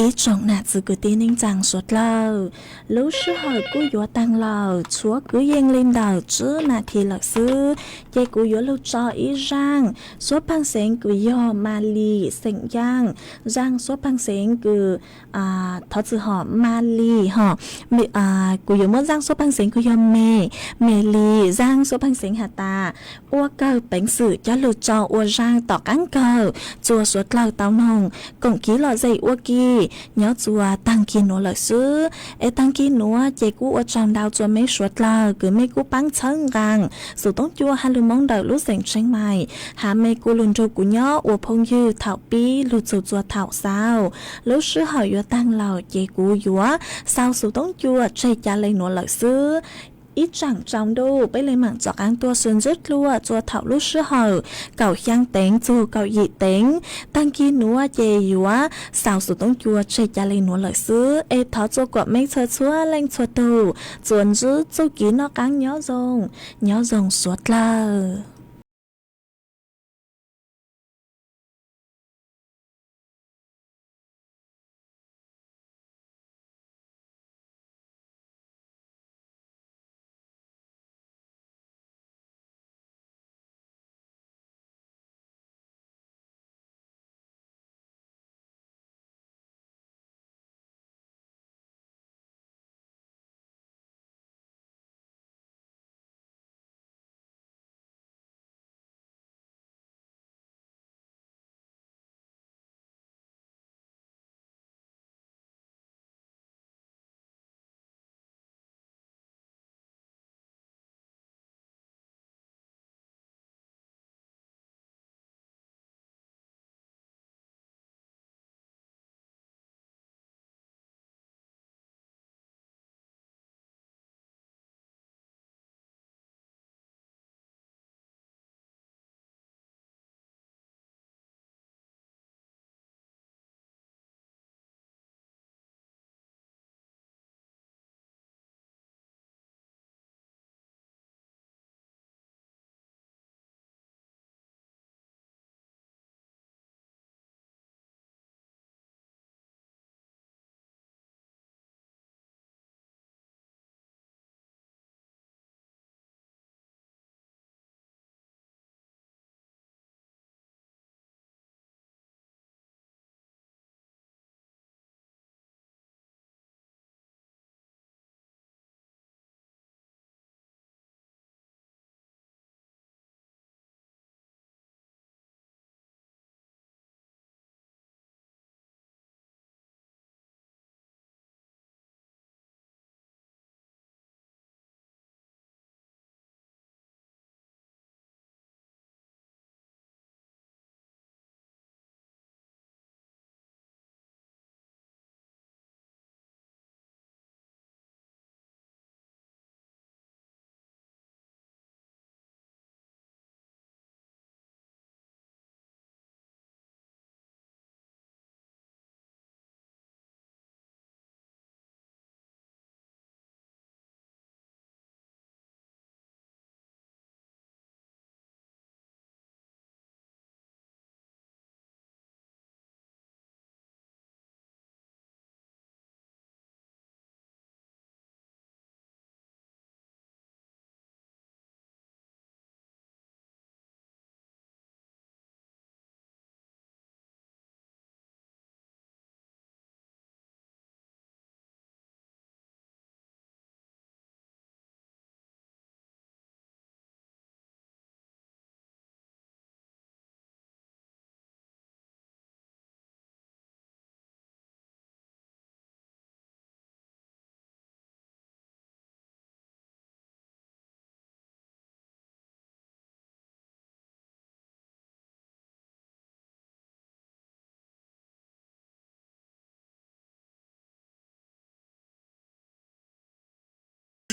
Ib tsoom nam txiv kwv tij neej tsaa suav dlawg, lub sij hawm kuj yuav taag lawm, tshuav kwv yees li ntawm tsib nas this lawm xwb, ces kuv yuav lug tso ib zaaj suab phaaj xeev kws yog Ma Lis xeem Yaaj, zaaj suab phaaj xeev kws, thov txim hom, Ma Lis hos, kuv yuav muab zaaj suab phaaj xeev kws yog Me, Me Lis zaaj suab phaaj xeev has tas, ua kawg peev xwm coj lug tso ua zaaj tom qaab kawg, txuas suav dlawg tau noog, koom kiv lom zem ua ke, nyob txuas taag kis nuav lawm xwb. Es taag kis nuav ces kuj ua tsaug ntau txuas mej suav dlawg kws mej kuj paab txhawb nqaa Xum Toob Cua hab lug Moob ntawm lub xeem Tsheej Maim, has mej kuj lug nrug kuv nyob ua phooj ywg thaum pib lug txug txuas thaum xaus. Lub sij hawm yuav taag lawm ces kuv yuav xaus Xum Toob Cua tseg ca le nuav lawm xwb. Ib tsaam tsaus ntuj peb le maam rov qaab tuaj sib ntsib dlua rua thaum lub sij hawm kaum xyaa teev txug kaum yim teev. Taag kis nuav ces yuav xaus xuv toob cua tseg ca le nuav lawm xwb, es thov rua kuas mej txhua txhua leej txhua tug tsuas ntsib txuj kev noj qaab nyob zoo, nyob zoo suav dlawg.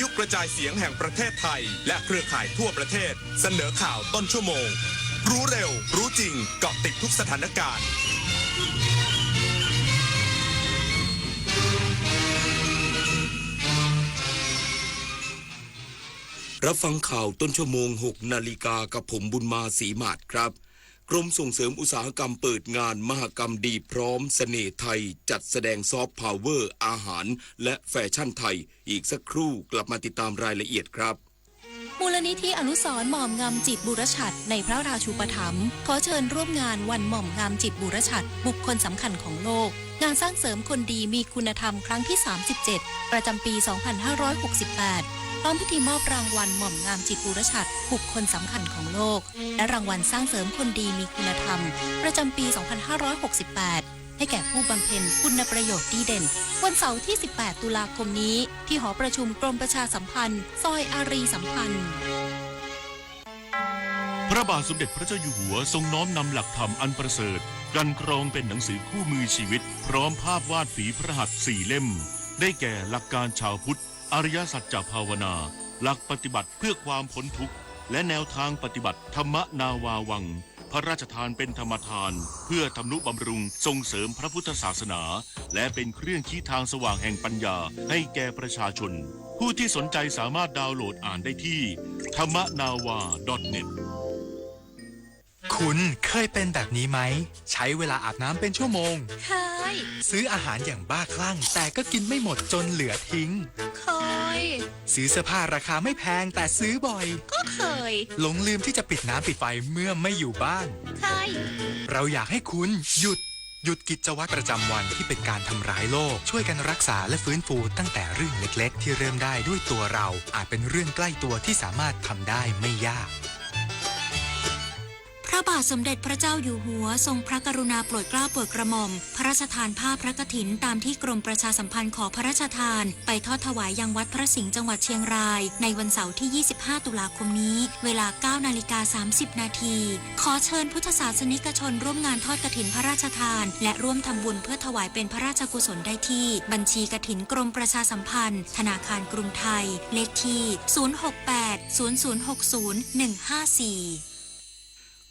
ยุกระจายเสียงแห่งประเทศไทยและเครือข่ายทั่วประเทศเสนอข่าวต้นชั่วโมง รู้เร็ว รู้จริง เกาะติดทุกสถานการณ์ รับฟังข่าวต้นชั่วโมง หกนาฬิกา กับผมบุญมา ศรีหมาดครับ กรมส่งเสริมอุตสาหกรรมเปิดงานมหกรรมดีพร้อมเสน่ห์ไทย จัดแสดงซอฟต์พาวเวอร์ อาหาร และแฟชั่นไทย อีกสักครู่กลับมาติดตามรายละเอียดครับ มูลนิธิอนุสรณ์หม่อมงำจิตบุรชัดในพระราชูปถัมภ์ ขอเชิญร่วมงานวันหม่อมงามจิตบุรชัด บุคคลสำคัญของโลก งานสร้างเสริมคนดีมีคุณธรรมครั้งที่ สามสิบเจ็ด ประจำปี สองพันห้าร้อยหกสิบแปด พร้อมพิธีมอบรางวัลหม่อมงามจิตบุรชัด บุคคลสำคัญของโลก และรางวัลสร้างเสริมคนดีมีคุณธรรม ประจำปี สองพันห้าร้อยหกสิบแปด ให้แก่ผู้บำเพ็ญคุณประโยชน์ดีเด่น วันเสาร์ที่ สิบแปด ตุลาคมนี้ ที่หอประชุมกรมประชาสัมพันธ์ ซอยอารีย์สัมพันธ์ พระบาทสมเด็จพระเจ้าอยู่หัวทรงน้อมนำหลักธรรมอันประเสริฐ กันกรองเป็นหนังสือคู่มือชีวิต พร้อมภาพวาดฝีพระหัตถ์สี่เล่ม ได้แก่หลักการชาวพุทธ อริยสัจจภาวนา หลักปฏิบัติเพื่อความพ้นทุกข์ และแนวทางปฏิบัติธรรมนาวาวัง พระราชทานเป็นธรรมทาน เพื่อทำนุบำรุงส่งเสริมพระพุทธศาสนา และเป็นเครื่องชี้ทางสว่างแห่งปัญญาให้แก่ประชาชน ผู้ที่สนใจสามารถดาวน์โหลดอ่านได้ที่ ธรรมนาวา ดอทเน็ต คุณเคยเป็นแบบนี้ไหม ใช้เวลาอาบน้ำเป็นชั่วโมง เคย ซื้ออาหารอย่างบ้าคลั่ง แต่ก็กินไม่หมดจนเหลือทิ้ง เคย ซื้อเสื้อผ้าราคาไม่แพงแต่ซื้อบ่อย ก็เคย หลงลืมที่จะปิดน้ำปิดไฟเมื่อไม่อยู่บ้าน เคย เราอยากให้คุณหยุด หยุดกิจวัตรประจำวันที่เป็นการทำร้ายโลก ช่วยกันรักษาและฟื้นฟูตั้งแต่เรื่องเล็กๆที่เริ่มได้ด้วยตัวเรา อาจเป็นเรื่องใกล้ตัวที่สามารถทำได้ไม่ยาก พระบาทสมเด็จพระเจ้าอยู่หัวทรงพระกรุณาโปรดเกล้าโปรดกระหม่อม พระราชทานผ้าพระกฐินตามที่กรมประชาสัมพันธ์ขอพระราชทาน ไปทอดถวายยังวัดพระสิงห์จังหวัดเชียงราย ในวันเสาร์ที่ ยี่สิบห้า ตุลาคมนี้ เวลา เก้านาฬิกา สามสิบนาที ขอเชิญพุทธศาสนิกชนร่วมงานทอดกฐินพระราชทาน และร่วมทำบุญเพื่อถวายเป็นพระราชกุศลได้ที่บัญชีกฐินกรมประชาสัมพันธ์ ธนาคารกรุงไทย เลขที่ ศูนย์หกแปด ศูนย์ศูนย์หกศูนย์ หนึ่งห้าสี่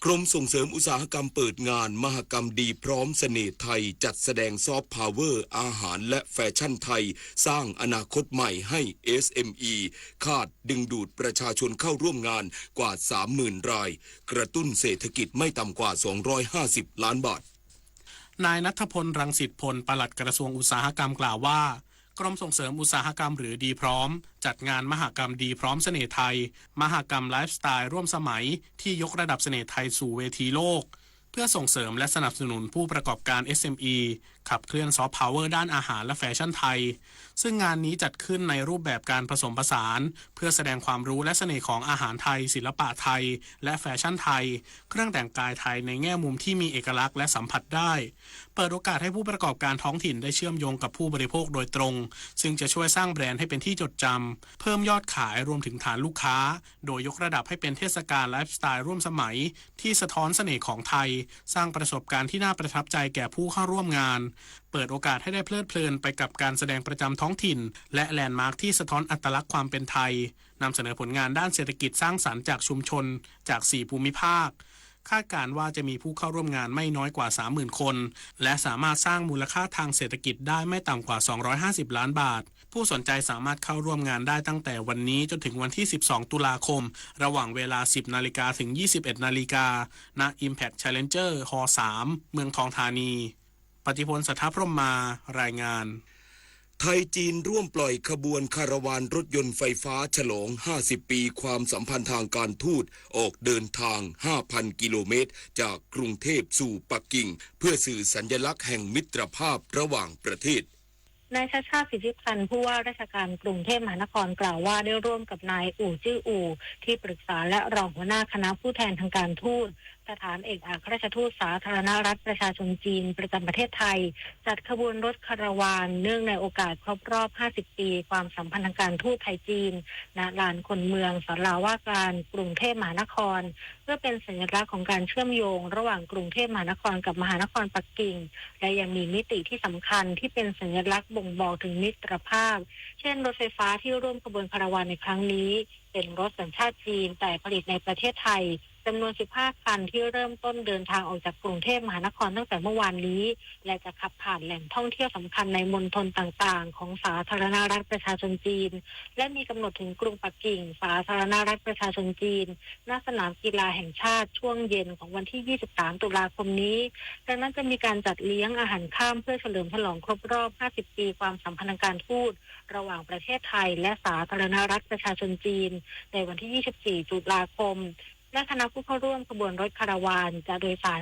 กรมส่งเสริมอุตสาหกรรมเปิดงานมหกรรมดีพร้อมเสน่ห์ไทย จัดแสดงซอฟต์พาวเวอร์อาหารและแฟชั่นไทย สร้างอนาคตใหม่ให้ เอสเอ็มอี คาดดึงดูดประชาชนเข้าร่วมงานกว่า สามหมื่นราย กระตุ้นเศรษฐกิจไม่ต่ำกว่า สองร้อยห้าสิบล้านบาท นายณัฐพล รังสิตพล ปลัดกระทรวงอุตสาหกรรมกล่าวว่า กรมส่งเสริมอุตสาหกรรมหรือดีพร้อม จัดงานมหกรรมดีพร้อมเสน่ห์ไทย มหกรรมไลฟ์สไตล์ร่วมสมัยที่ยกระดับเสน่ห์ไทยสู่เวทีโลก เพื่อส่งเสริมและสนับสนุนผู้ประกอบการ เอสเอ็มอี ขับเคลื่อนซอฟต์พาวเวอร์ด้านอาหารและแฟชั่นไทย ซึ่งงานนี้จัดขึ้นในรูปแบบการผสมผสาน เพื่อแสดงความรู้และเสน่ห์ของอาหารไทย ศิลปะไทย และแฟชั่นไทย เครื่องแต่งกายไทยในแง่มุมที่มีเอกลักษณ์และสัมผัสได้ เปิดโอกาสให้ผู้ประกอบการท้องถิ่นได้เชื่อมโยงกับผู้บริโภคโดยตรง ซึ่งจะช่วยสร้างแบรนด์ให้เป็นที่จดจำ เพิ่มยอดขายรวมถึงฐานลูกค้า โดยยกระดับให้เป็นเทศกาลไลฟ์สไตล์ร่วมสมัย ที่สะท้อนเสน่ห์ของไทย สร้างประสบการณ์ที่น่าประทับใจแก่ผู้เข้าร่วมงาน เปิดโอกาสให้ได้เพลิดเพลินไปกับการแสดงประจำท้องถิ่น และแลนด์มาร์คที่สะท้อนอัตลักษณ์ความเป็นไทย นำเสนอผลงานด้านเศรษฐกิจสร้างสรรค์จากชุมชน จากสี่ภูมิภาค คาดการณ์ว่าจะมีผู้เข้าร่วมงานไม่น้อยกว่า สามหมื่นคน และสามารถสร้างมูลค่าทางเศรษฐกิจได้ไม่ต่ำกว่า สองร้อยห้าสิบล้านบาท ผู้สนใจสามารถเข้าร่วมงานได้ตั้งแต่วันนี้จนถึงวันที่ สิบสอง ตุลาคม ระหว่างเวลา สิบนาฬิกาถึง ยี่สิบเอ็ดนาฬิกา ณ Impact Challenger Hall สาม เมืองทองธานี ปฏิพล สัทธพรหมมา รายงาน ไทย-จีน ร่วมปล่อยขบวนคาราวานรถยนต์ไฟฟ้าฉลอง ห้าสิบ ปีความสัมพันธ์ทางการทูต ออกเดินทาง ห้าพัน กิโลเมตร จากกรุงเทพสู่ปักกิ่ง เพื่อสื่อสัญลักษณ์แห่งมิตรภาพระหว่างประเทศ นายชัชชาติ สิทธิพันธ์ ผู้ว่าราชการกรุงเทพมหานครกล่าวว่าได้ร่วมกับนายอู่จื้ออู่ ที่ปรึกษาและรองหัวหน้าคณะผู้แทนทางการทูต สถานเอกอัครราชทูตสาธารณรัฐประชาชนจีนประจำประเทศไทย จัดขบวนรถคาราวานเนื่องในโอกาสครบรอบ ห้าสิบ ปีความสัมพันธ์ทางการทูตไทย-จีน ณ ลานคนเมือง ศาลาว่าการกรุงเทพมหานคร เพื่อเป็นสัญลักษณ์ของการเชื่อมโยงระหว่างกรุงเทพมหานครกับมหานครปักกิ่ง และยังมีมิติที่สำคัญที่เป็นสัญลักษณ์บ่งบอกถึงมิตรภาพ เช่นรถไฟฟ้าที่ร่วมขบวนคาราวานในครั้งนี้ เป็นรถสัญชาติจีนแต่ผลิตในประเทศไทย จำนวน สิบห้า คันที่เริ่มต้นเดินทางออกจากกรุงเทพมหานครตั้งแต่เมื่อวานนี้ และจะขับผ่านแหล่งท่องเที่ยวสำคัญในมณฑลต่างๆ ของสาธารณรัฐประชาชนจีน และมีกำหนดถึงกรุงปักกิ่ง สาธารณรัฐประชาชนจีน ณ สนามกีฬาแห่งชาติช่วงเย็นของวันที่ ยี่สิบสาม ตุลาคมนี้ ดังนั้นจะมีการจัดเลี้ยงอาหารค่ำเพื่อเฉลิมฉลองครบรอบ ห้าสิบ ปีความสัมพันธ์ทางการทูต ระหว่างประเทศไทยและสาธารณรัฐประชาชนจีน ในวันที่ ยี่สิบสี่ ตุลาคม และคณะผู้เข้าร่วมขบวนรถคาราวานจะโดยสาร